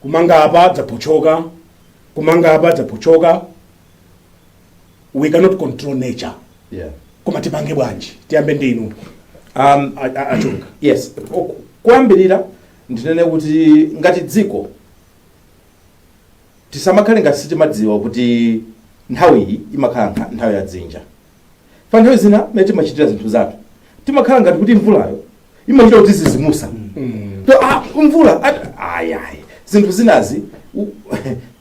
Kumanga apa dzapochoka, kumanga apa dzapochoka. We cannot control nature, koma tipange bwanji? Tiyambe ndinu, Achunga. Yes, kuyambirira ndinene kuti ngati dziko tisamakhale ngati sitimadziwa kuti nthawi iyi imakhala nthawi ya dzinja. Pa nthawi zina mmene timachitira zinthu zathu, timakhala ngati kuti mvulayo imachita kuti zizimusa. To, mvula ayi ayi, zinthu zinazi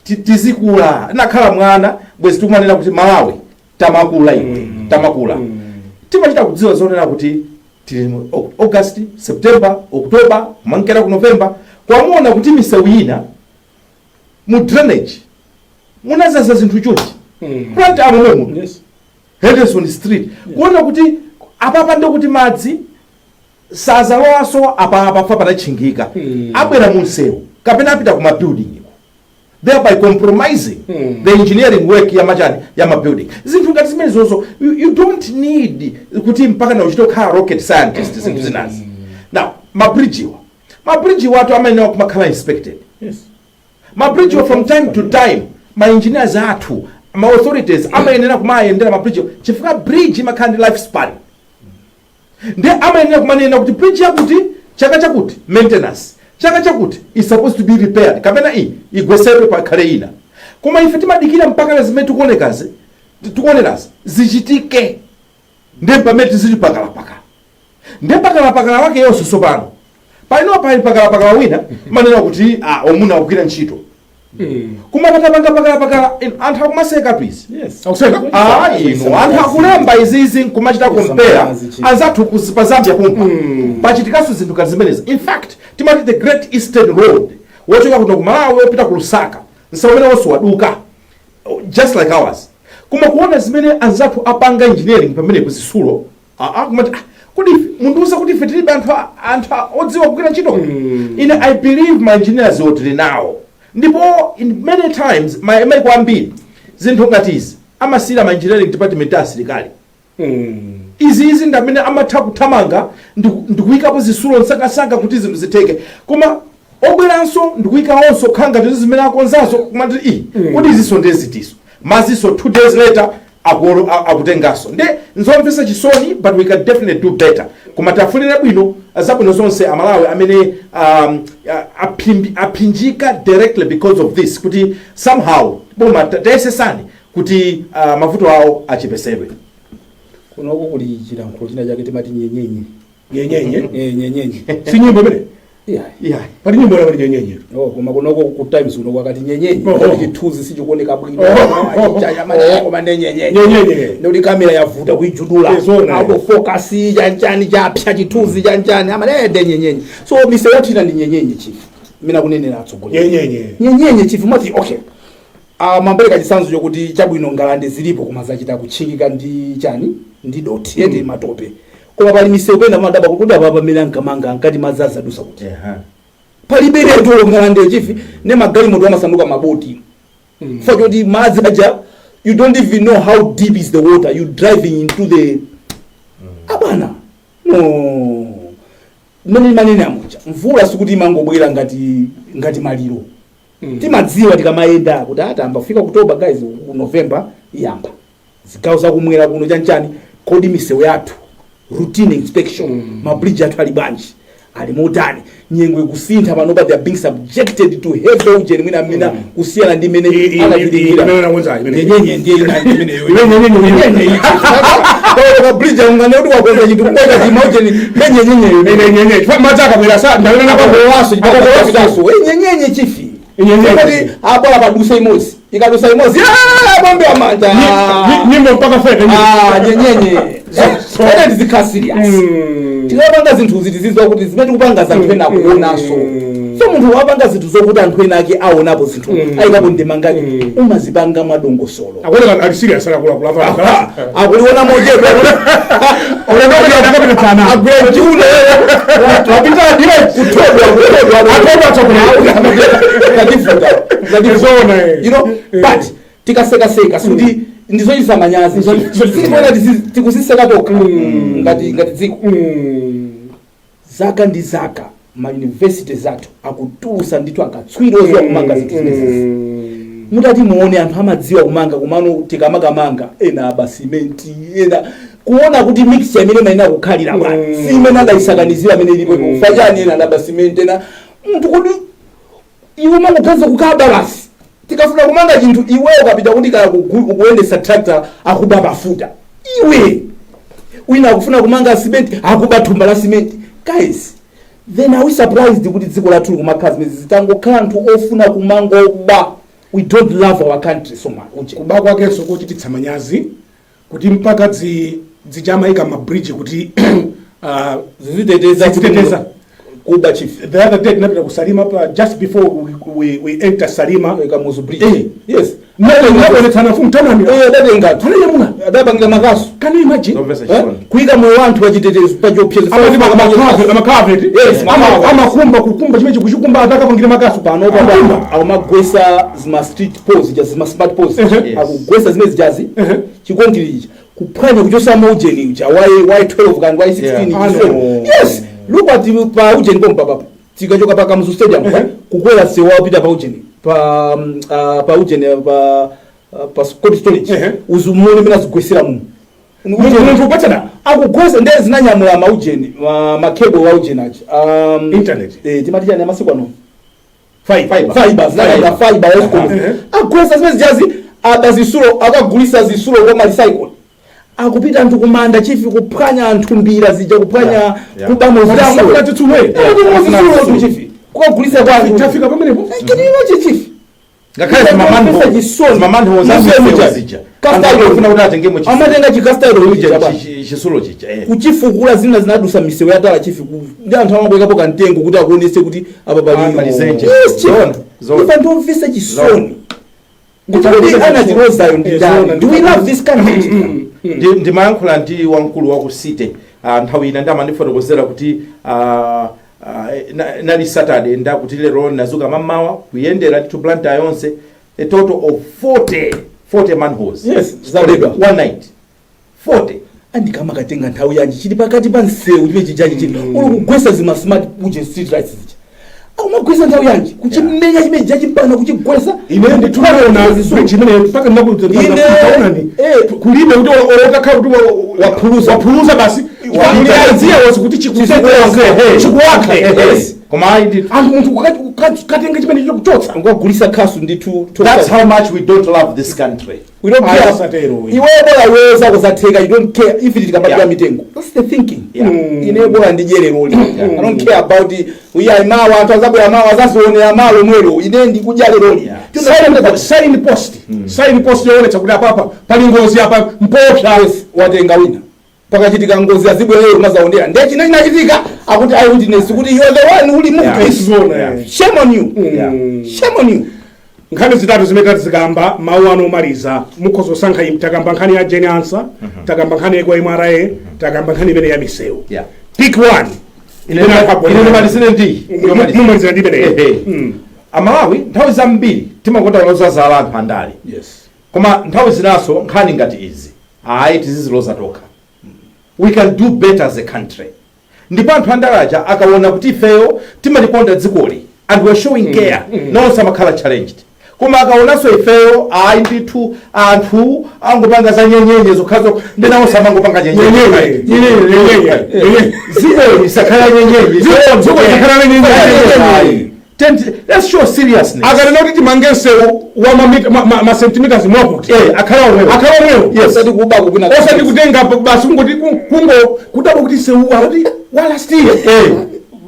tizikula. Nakhala mwana bwezi tikumanena kuti Malawi tamakula, iwe tamakula. Timachita kudziwa zonena kuti tili mu August, September, October, kumankera ku November, kwamuona kuti misewu ina mu drainage munazaza zinthu chonchi, plant amomwemo, Henderson Street, kuona kuti apapa ndekuti madzi sazalowaso apa, apa panatchingika, abwera mu msewu kapena apita ku mabuilding iko, thereby compromising the engineering work ya machani, ya mabuilding. Zinthu ngati zimene zozo, you don't need kuti mpaka na uchite kukhala rocket scientist zinthu zinazi. Now mabridge-wa, mabridge watu amene kumakhala inspected, mabridge from time to time, ma engineers athu, ma authorities amayenera kumayendera mabridge, chifukwa bridge imakhala ndi life span. Ndi amayenera kumanena kuti bridge yakuti chaka chakuti maintenance, chaka chakuti is supposed to be repaired, kapena iyi igwesedwe pakhale ina. Koma ife timadikira mpaka na zimene tikuonekazi, tikuonerazi zichitike, ndiye pamene tizili pakalapakala. Ndiye pakalapakala wake yonse sopano palino pali pakalapakala wina manena kuti omuna akugwira ntchito, koma patapanga pakalapakala, anthu akumaseka izi. Akuseka? Inu anthu akulemba izizi nkumachita compare anzathu pa Zambia pompa pachitikanso zinthu ngati zimenezi. In fact, timati the Great Eastern Road wochoka kuno ku Malawi wopita ku Lusaka, msewu umene wonso waduka just like ours. Koma kuona zimene anzathu apanga engineering pamenepo, zisulo, kumati kodi mundiuza kuti ife tilibe anthu odziwa kugwira ntchito? Ine I believe my engineers otili nawo, ndipo in many times maiko ambiri zinthu ngati izi amasiyira ma engineering department a asilikali. Izi ndi amene amatha kuthamanga ndikuyikapo zisulo msangasanga kuti zinthu zitheke. Koma obweranso ndikuyikawonso kukhala ngati zimene akonzazo, kumati i kodi izinso ndezitiso maziso, 2 days later akutenganso. Nde nzomvetsa chisoni, but we can definitely do better. Koma tafunire bwino, zabwino zonse Amalawi amene aphinjika directly because of this, kuti somehow boma tayesesani kuti mavuto awo achepesedwe. Kunoko kuli chilankhulo china chake timati nyenyenye. Nyenyenye? Eh, nyenyenye. Si nyimbo imene? Yeah. Yeah. Pali nyimbo ina pali nyenyenye. Oh, koma kunoko ku Times kuno kwakati nyenyenye, Oh. kuti chithunzi sichikuoneka bwino. Oh. Koma ndi nyenyenye. Nyenyenye. Ndikuti kamera yavuta kuijudula, Zona. out of focus, chanchani, chapsa chithunzi chanchani, amalede nyenyenye. So misewu yathu ina ndi nyenyenye, chief, imene akunenera atsogoleri. Nyenyenye. Nyenyenye, chief. Mati okay, mambereka chitsanzo chokuti chabwino ngalande zilipo koma zachita kutchingika ndi chani, ndi doti yete, matope. Koma pali misewu pena madaba kuti apa pamene ankamanga ankati madzi azadusa kuti palibe leto ngalande, chief, ne magalimoto amasanduka maboti for choti madzi aja, you don't even know how deep is the water you driving into the abwana. No, mmene manene amuja, mvula sikuti imangobwera ngati maliro. Timadziwa tikamayenda kuti atamba kufika October, guys, ku November iyamba zigawo zakumwera kuno chanchani. Kodi misewu yathu, routine inspection, mabridge athu ali bwanji, ali motani? Nyengo ikusintha panopa, they are being subjected to heavy ujeni mwina mina kusiyana ndi imene anachitikira. Imene nakonzayo, imene. Nyenyenye ndiye ina ndi imeneyo. Imene nyenyenye. Nyenyenye. Kwa bridge angane kuti wakonza chinthu kukweka chimaujeni nenyenyenyeyo. Imene nyenyenye. Chifukwa madzi akabwera sa ndawena Akakowaso. Akakowaso. Nyenyenye, chief. Nyenyenye. Kuti abola padusa imodzi, ikadusa imodzi, bombe amanja. Nyimbo mpaka fete. Ah, nyenyenye. Ene tizikhala serious. Tikapanga zinthu zitizidziwa kuti zimene tikupanga zanthu ena akuonanso. So munthu wapanga zinthu zokuti anthu ena ake aonapo zinthu, ayikapo ndemangake, umazipanga mwadongosolo. Akuoneka ali serious akuluakulu apa. Akuliona mochedwa. Akapita tsana. Agwira chiuno, wapita direct kutodwa, kutodwa. Atodwa tsopano. Zativuta, zativuta. Zona, eh. But tikasekaseka, sikuti ndizochitisa manyazi. Sikuona tikusiseka tokha ngati dziko. Zaka ndi zaka ma university zathu akutulusa ndithu akatswiri oziwa kumanga zinthu zimenezi. Mutati muone, anthu amadziwa kumanga, kumano tikamakamanga ena aba simenti, ena kuona kuti mixture imene imayenera kukhalira bwana si imene adayisakanizira imene ilipo. Kufa chani? Ena adaba simenti, ena munthu, kodi iwe umangoganiza kukaba basi? Tikafuna kumanga chinthu, iwe ukapita kuti kaya ukuyendesa tractor, akuba mafuta iwe. Wina akufuna kumanga simenti, akuba thumba la simenti. Guys, then are we surprised kuti dziko lathu likumakhala zimene zitangokhala anthu ofuna kumangoba? We don't love our country so much, uje. Kuba kwakenso kochititsa manyazi, kuti mpaka zichamayika ma bridge kuti ziziteteza. Ziziteteza. Kuba, chief. The other day tinapita ku Salima pa, just before we enter Salima. Kamuzu Bridge. Eh. Naonetsana mfumu tanani. Eh, adatenga. Ananyamula. Adapangira makasu. Can you imagine? Zomvetsa Eh? chisoni. Kuyika moyo wa anthu pachitetezo, pachiopsezo. Amati amakaveti. Yes, makaveti. Amakumba, kukumba chimene chikuchikumba, atakapangira makasu. Pano Kukumba. pano akumagwesa zima street poles ja, zima smart poles. Akugwesa zimene zijazi, chi concrete ichi kuphwanya, kuchosa maujeni uja y 12 kandi y 16. Ah, no. Yes, look at pa ujeni pompa papa, tikachoka pa Kamuzu Stadium, kukwera sewa wapita pa ujeni pa ujeni pa cold storage. Uzumuone mene azigwesera mumu. Munthu upatsana. Akugwesa ndiye zinanyamula maujeni, ma cable wa ujeni aja, Internet. Eh, timati chani amasiku ano? Fiber. Fiber, zinanyamula fiber ya Escom. Agwesa zimene zijazi, aba zisulo, akagulisa zisulo kwa recycle. Akupita anthu kumanda, chief, kuphwanya anthu mbira zija, kuphwanya, kuba Amafuna titsulo. mozisulo, chief, kukagulisa kwa anthu. Tafika pamenepo. Can you imagine, chief? Ngakhale Chisoni. zima manhole Museum za muja. zija. Cast Anthu iron. akufuna kuti atengemo Amatenga chi cast iron chija bwana. chisulo chija, eh. Kuchifukula, zina zinadusa misewu yatala, chief, ndi anthu amakwekapo kamtengo kuti akuonese kuti apa Ah, pali pali. zenje. Yes, chief. Zona, zona. Ife ndiomvesa chisoni kuti kodi anatilozayo ndi Eh, ndani? zona. Do we love this country? Ndimayankhula ndi wamkulu wa ku city nthawi ina, ndamandifotokozera kuti nali Saturday, ndakuti lero nazuka mamawa kuyendera ndithu Blantyre yonse, a total of 40 40 manholes. Yes, zabedwa. One night, 40. Andikama katenga nthawi yanji? Chili pakati pa msewu chimene chijachi chili uli kugwesa zima smart uje street lights zija, aumagwesa nthawi yanji kuchimenya chimene chijachi kuchigwesa? Ine nditunaona bridge imene mpaka ndinakuonani. Kulibe kuti otakhala kuti Waphuluza. waphuluza basi. Wapita wose kuti Chikuwakhe. chikuwakhe. Yes. Koma ayi ndithu. Anthu, munthu katenga chimene chokuchotsa. Ngwagulisa khasu ndithu. That's how much we don't love this country. We don't Ayi, care. asatero. Iwe bola iwe zako zatheka, you don't care if it tikambadira mitengo. That's the thinking. Ine bola ndidyereroli, I don't care about it. Uya mawa anthu azabwera mawa, azazionera malo mwero, ine ndikudya leroli. Sign post, sign post yoonetsa kuti apapa pali ngozi, apa mpopsa. Yes, watenga wina, pakachitika ngozi azibwerero mazaonera, ndiye china chinachitika akuti eyewitness, kuti you are the one who removed this. Zona. Shame on you. Shame on you. Nkhani zitatu zimene tazikamba, mawu anu omaliza, mukhoza kusankha. Takamba nkhani ya Jane Ansah, takamba nkhani ya MRA, takamba nkhani imene ya misewu. Pick one. Ine ndimalizire ndi Mumalizira ndi imeneyo. Ehe. Amalawi nthawi zambiri timakonda kuloza zala anthu andale, koma nthawi zinaso nkhani ngati izi ayi tiziziloza tokha. We can do better as a country. Ndipo anthu andale aja akaona kuti ifeyo timalikonda dzikoli and we're showing care, nawonso amakhala challenged. Koma akaonanso ifeyo ayi ndithu anthu angopanga za nyenyenye zokhazo, ndi nawonso amangopanga nyenyenye. Nyenyenye. Nyenyenye. Nyenyenye. Dzikoli lisakhala nyenyenye. Dziko lisakhala nyenyenye. Ayi. Let's show seriousness. Akanena kuti timange msewu wa ma centimeters mwakuti, Eh, akhala omwewo. Akhala omwewo. Yes. Osati kuba kupina. Osati kutenga basi kungoti kungo kudabwa kuti msewu akuti wa last year. Eh,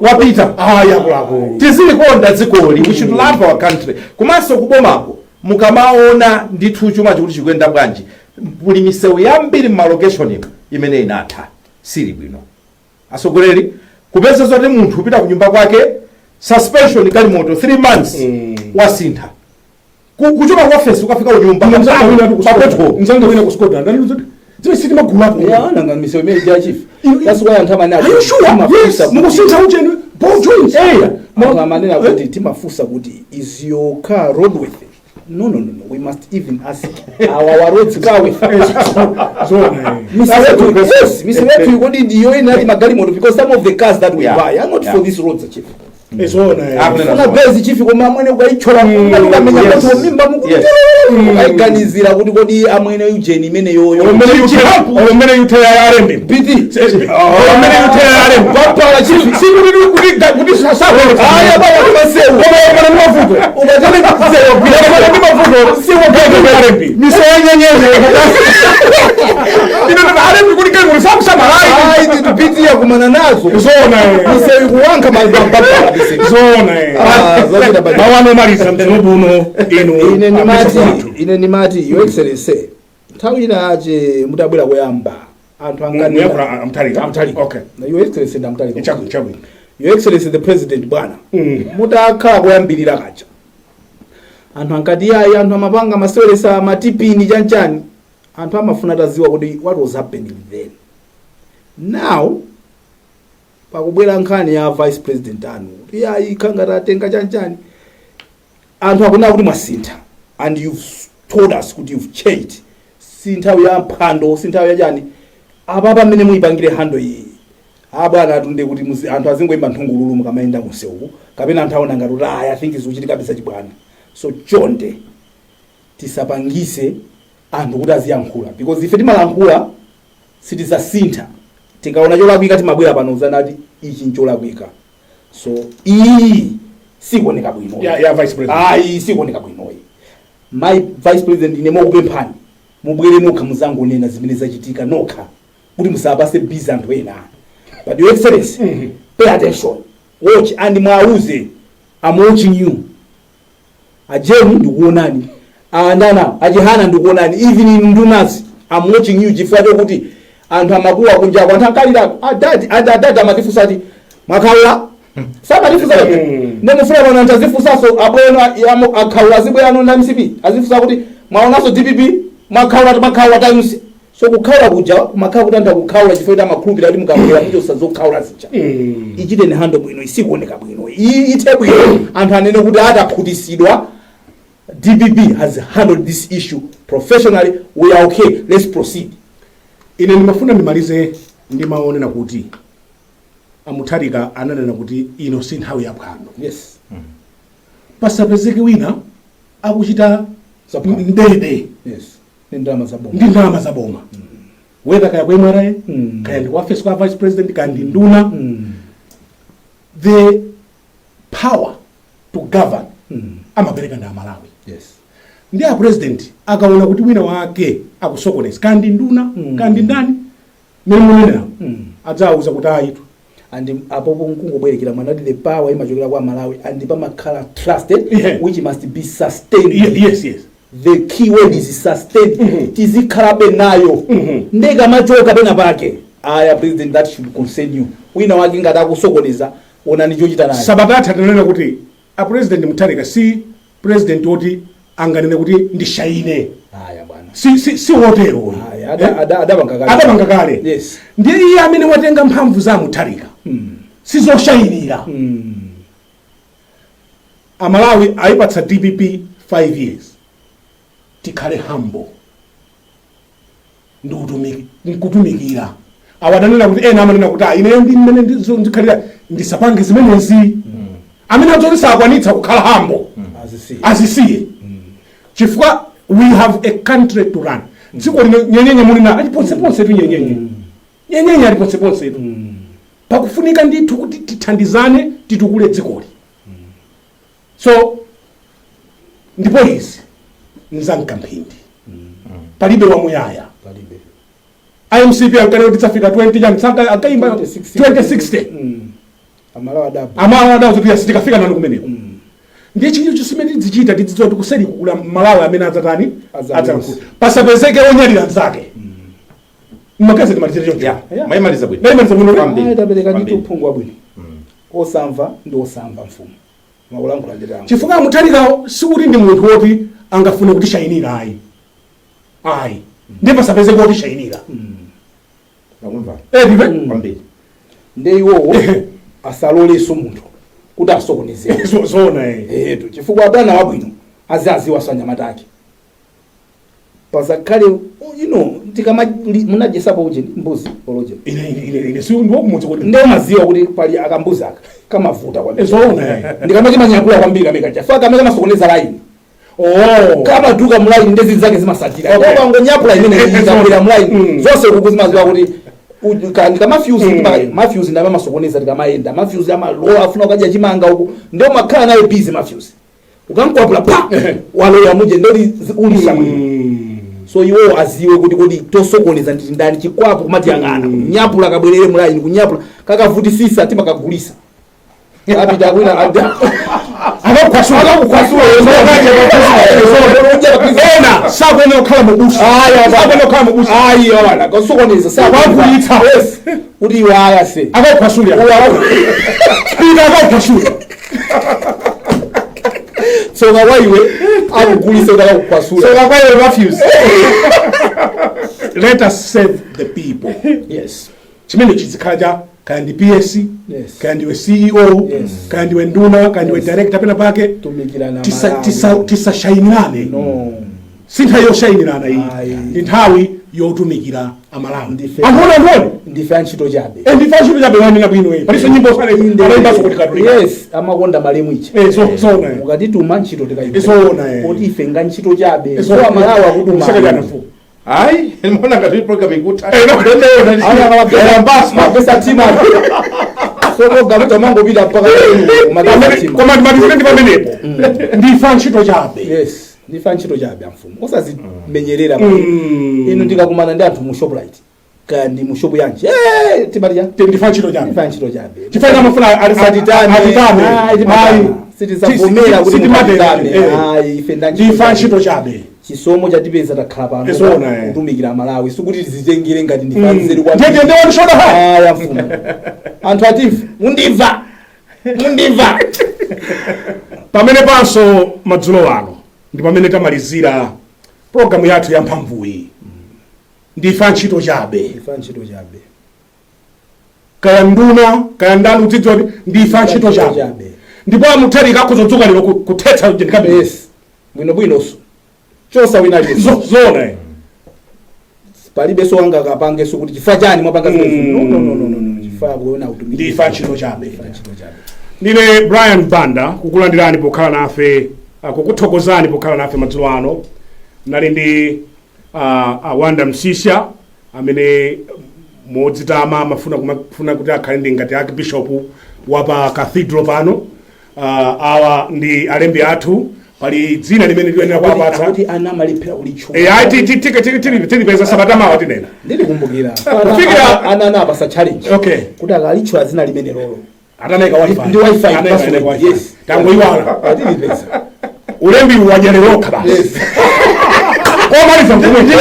wapita. Ayi, akuluakulu. Tizilikonda dzikoli, we should love our country. Komanso kubomako, mukamaona ndithu chuma chikuti chikuyenda bwanji, kuli misewu yambiri m'ma location imene inatha, sili bwino. Asogoleri, kupeza zoti munthu upita kunyumba kwake, suspension galimoto 3 months, wasintha. Kuchoka ku office ukafika kunyumba Mzanga wina ku pa petrol. Mzanga wina ku Scotland anati Zimene sitimagulapo. Yeah, nanga misewu imene ija, chief, that's why anthu amanena Are you sure? timafunsa Yes, mukusintha ucheni ball joints. Anthu amanena kuti timafunsa kuti, "Is your car roadworthy?" No, no, no, no. We must even ask our roads car with Zona. misewu. Yes, misewu yathu kodi ndiyo ina magalimoto? Because some of the cars that we buy are not for these roads, chief. Zona. Akunena. Funa bezi, chief, koma amwene ukaichola ukamenya moto mimba muku ukaiganizira kuti kodi amwene ujeni imene yoyo. Omene yuthera alembi. BT. Omene yuthera alembi. Papala, chief. Sikuti kuti sasakuletsa. Aya baba, kumasewu. Koma ukana ndi mavuto. Ukatale kusewu. Ukana ndi mavuto. Siwogeka alembi. Misewu yenyenyeze. Ino alembi kuti kali sakusamalayi. Ayi, ndi BT yakumana nazo. Zona. Misewu ikuwankha mababa misewu. Zona. Ah, zopita bali. Mawu omaliza mdzulo buno inu. Ine ndimati a bishop wathu. Ine ndimati, Your Excellency, nthawi ina ache mutabwera koyamba, anthu Muyankhula amtalika. Amtalika. Okay. Na Your Excellency ndamtalika. Chabwino, chabwino. Your Excellency the President, bwana, mutakhala koyambirira kaja, anthu ankati yayi, anthu amapanga maseweresa matipini chanchani. Anthu amafuna taziwa kuti what was happening then. Now pakubwera nkhani ya vice president anu kuti yayi, khanga tatenga chanchani, anthu akunena kuti mwasintha and you've told us kuti you've changed. Si nthawi ya mphwando, si nthawi yachani. Apa pamene muyipangire handle iyi, abwana, atunde kuti anthu azingoyimba nthungululu mukamayenda munsewu, kapena anthu aona ngati kuti aya, I think zikuchitika bisa chibwana. So chonde, tisapangise anthu kuti aziyankhula, because ife timalankhula, sitizasintha. Tikaona cholakwika timabwera pano uzanati ichi ncholakwika. So iyi sikuoneka bwino. Ya vice president. Ayi, sikuoneka bwinoyi. My vice president, ine mokupemphani, mubwere nokha, muzangonena zimene zachitika nokha, kuti musapase busy anthu ena. But Your Excellency, pay attention, watch and mwauze, "I'm watching you." Ajeni ndikuonani, andana achihana ndikuonani, even inu ndunazi, I'm watching you, chifukwa chokuti anthu amakuwa kunjako, anthu ankalirako adadi adadi amatifunsa ati mwakhaula, samatifunsa. Ndemufuna pano anthu azifunsanso abweno akhaula, azibwerano na MCP azifunsa kuti mwaonanso DPP, mwakhaula, mwakhaula times. So kukhaula kuja kumakhala kuti anthu akukhaula chifukwa kuti amakhulupirira kuti mukabwera muchosa zokhaula zija. Ichite ni handle bwino, isikuoneka bwino. Iyi ithe bwino, anthu anene kuti atakhutisidwa, DPP has handled this issue professionally, we are okay, let's proceed. Ine ndimafuna ndimalize ndi maonena kuti Amutharika ananena kuti ino si nthawi yaphwando. Pasapezeke wina akuchita Zaphwando. ndede Yes, ndi ndalama za boma. Ndi ndalama za boma, whether kaya ku MRA, kaya ndi ku office kwa vice president, kaya ndi nduna. The power to govern amapereka ndi Amalawi. Ndi a president akaona kuti wina wake akusokoneza, kaya ndi nduna, kaya ndi ndani, mmene munenera, adzawuza kuti ayitu. And apopo nkungobwerekera mwana kuti the power imachokera kwa Malawi and pamakhala trusted which must be sustained. Yes. The key word is sustained. Tizikhalabe nayo. Ndekamachoka pena pake, aya president, that should concern you. Wina wake ngati akusokoneza, onani chochita naye. Sabata tinanena kuti a President Mutharika si president woti anganene kuti ndishaine. Aya bwana. Si wotero. Aya, adapanga kale. Adapanga kale. Ndiye iye amene watenga mphamvu za Mutharika sizoshayinira. Amalawi ayipatsa DPP 5 years, tikhale humble ndi nkutumikira. Awadanena kuti ena amanena kuti, "Ah, ineyo ndi mmene ndikhalira, ndisapange zimenezi." Amene adzoti sakwanitsa kukhala humble, azisiye. Azisiye, chifukwa we have a country to run. Dziko lino nyenyenye mulina ali ponseponse tu, nyenyenye nyenyenye ali ponseponse tu. Pakufunika ndithu kuti tithandizane, titukule dzikoli. So ndipo izi nzamkamphindi, palibe wamuyaya. Palibe. IMCP ankane kuti tsafika 20 chani, sanka akayimba 2060. 2060. Amalawi adabu Amalawi adawo kuti sitikafika nanu kumeneko. Ndiye chinthu chisimene tidzichita, tidzidziwa kuti kuseri kukula Malawi amene adzatani? Adzalose. Adzalankhula. Pasapezeke onyalira mnzake. Mmagazeti malichite choncho. Yeah. Mwayimaliza bwino. Ndayimaliza bwino. Kwambiri. Ayi, tapereka ndithu Kwambiri. uphungu wabwino. Osamva ndi osamva, mfumu makulankhula nditanga. Chifukwa Mutharikawo sikuti ndi munthu woti angafune kuti shayinira, ayi, ayi. Ndipo pasapezeke otishayinira. Nakumva. Eh, ndive. Kwambiri. Nde iwowo asalolenso munthu kuti asokonezere. Zoona, eh. Etu, chifukwa bwana wabwino aziaziwa anyamata ake pazakhale tikama munajesapo uje mbuzi oloje. Ine si ndiwokumudzi kuti. Nde umaziwa kuti pali akambuzi aka kamavuta kwambiri. Zoona, eh. Ndikamati manyakula kwambiri kameka chafa kameka masokoneza line. Kamaduka mulaini, ndezi zake zimasatira. Ukangonyapula imene ikabwera mulaini, zonse kuku zimaziwa kuti ndikamafuse. Mafuse ndama masokoneza, tikamayenda mafuse amalowa afuna ukadya chimanga uku, ndio makhala naye busy mafuse. Ukankwapula pa walowa muje, ndoti ulisa bwino. So iwo aziwe kuti kodi tosokoneza nditi ndani? Chikwapo kumatiyang'ana, kunyapula kabwerere mulaini, kunyapula kakavutisisa, timakagulisa apita kwina. Akakukhwasula. Akakukhwasula. Ena sakuyenera kukhala mubusa. Sakuyenera kukhala mubusa. Ayi, wana kasokoneza. Wakulitsa. Yes, kuti iwe aya se. Akakukhwasula pita, akakukhwasula. Tsoka kwa iwe akugulisa kuti akakukhwasula. Tsoka kwa iwe mafuse. Let us save the people. Chimene chizikhala cha kaya ndi PS, kaya ndiwe CEO, kaya ndiwe nduna, kaya ndiwe director pena pake, Tumikirana. Tisashayinirane. No. Si nthawi yoshayinirana iyi. Ayi. Ndi nthawi yotumikira Amalawi. Anthu Anthu one Ndife antchito chabe. Ndife antchito chabe, wanena bwino iyi. Paliso nyimbo sale alayimbaso kuti Katolika. Yes, amakonda malemu icha. Eh, so eh. Mukatituma ntchito tikayigwira. Zoona, eh. Kuti ife nga ntchito chabe. So So Amalawi akutuma. Sakajana fu. Ayi, mbona ngati program ikutha? Eh, no. Mapesa tima sokoga mangopita mpaka mapesa tima. Koma ndimalizire ndi pamenepo, ndife antchito chabe. Yes, ndife antchito chabe amfumu, osazimenyerera. Inu ndikakumana ndi anthu mu Shoprite kaya ndi mu shop yanji, eh, timati cha Ndife antchito chabe. Ndife antchito chabe. Chifukwa amafuna Satitame. atitame. Ayi, timatama. Ayi. Sitizavomera kuti Sitimatera. mukatitame. Ayi, ife nda Ndife antchito chabe. Chisomo chatipeza, takhala pano Zoona, eh. kutumikira Malawi, sikuti tizitengere ngati ndife anzeru kwambiri. Ndiye ndiye shoda ha. Aya mfumu, anthu atimve, mundimva, mundimva. Pamene panso madzulo ano ndi pamene tamalizira programu yathu ya mphamvuyi, ndife antchito chabe. Ndife antchito chabe. Kaya nduna, kaya ndani, udzidziwa kuti ndife antchito chabe. Chabe. Ndipo amutherika akuzodzuka lero kuthetsa ndikabe. Yes, bwinobwinonso chosa wina aliyense. Zoona, eh. Palibenso wanga kapangenso kuti chifukwa chani mwapanga zimenezi. No, no, no, no, no, no. Chifukwa kuona utumiki. Ndife antchito chabe. Ndife antchito chabe. Ndine Brian Banda, kukulandirani pokhala nafe, kukuthokozani pokhala nafe madzulo ano. Nali ndi Awanda Msisha amene modzitama amafuna kumafuna kuti akhale ndi ngati archbishop wa pa cathedral pano. Awa ndi alembi athu. Pali dzina limene tiyenera kuwapatsa. Kuti ana amalephera kulitchula. Eh, ayi, tilipeza sabata mawa, tinena. Ndilikumbukira. Kufikira- Ana apasa challenge kuti akalitchula dzina limene lolo Ataneka WiFi. Ndi WiFi, Anayika password, WiFi. yes. Tangoiwala. Atilipeza. Ulembi wadyererokha basi. Komaliza mkumwe. Next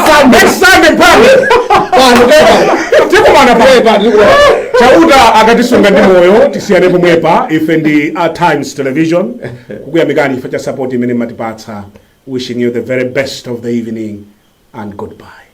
Sunday. Next Sunday pano. Pano pepa. Tikumana pano. Pepa tikuona. Chauta akatisunga ndi moyo, tisiyane pomwepa. Ife ndi a Times Television, kukuyamikani chifukwa cha support imene matipatsa. Wishing you the very best of the evening and goodbye.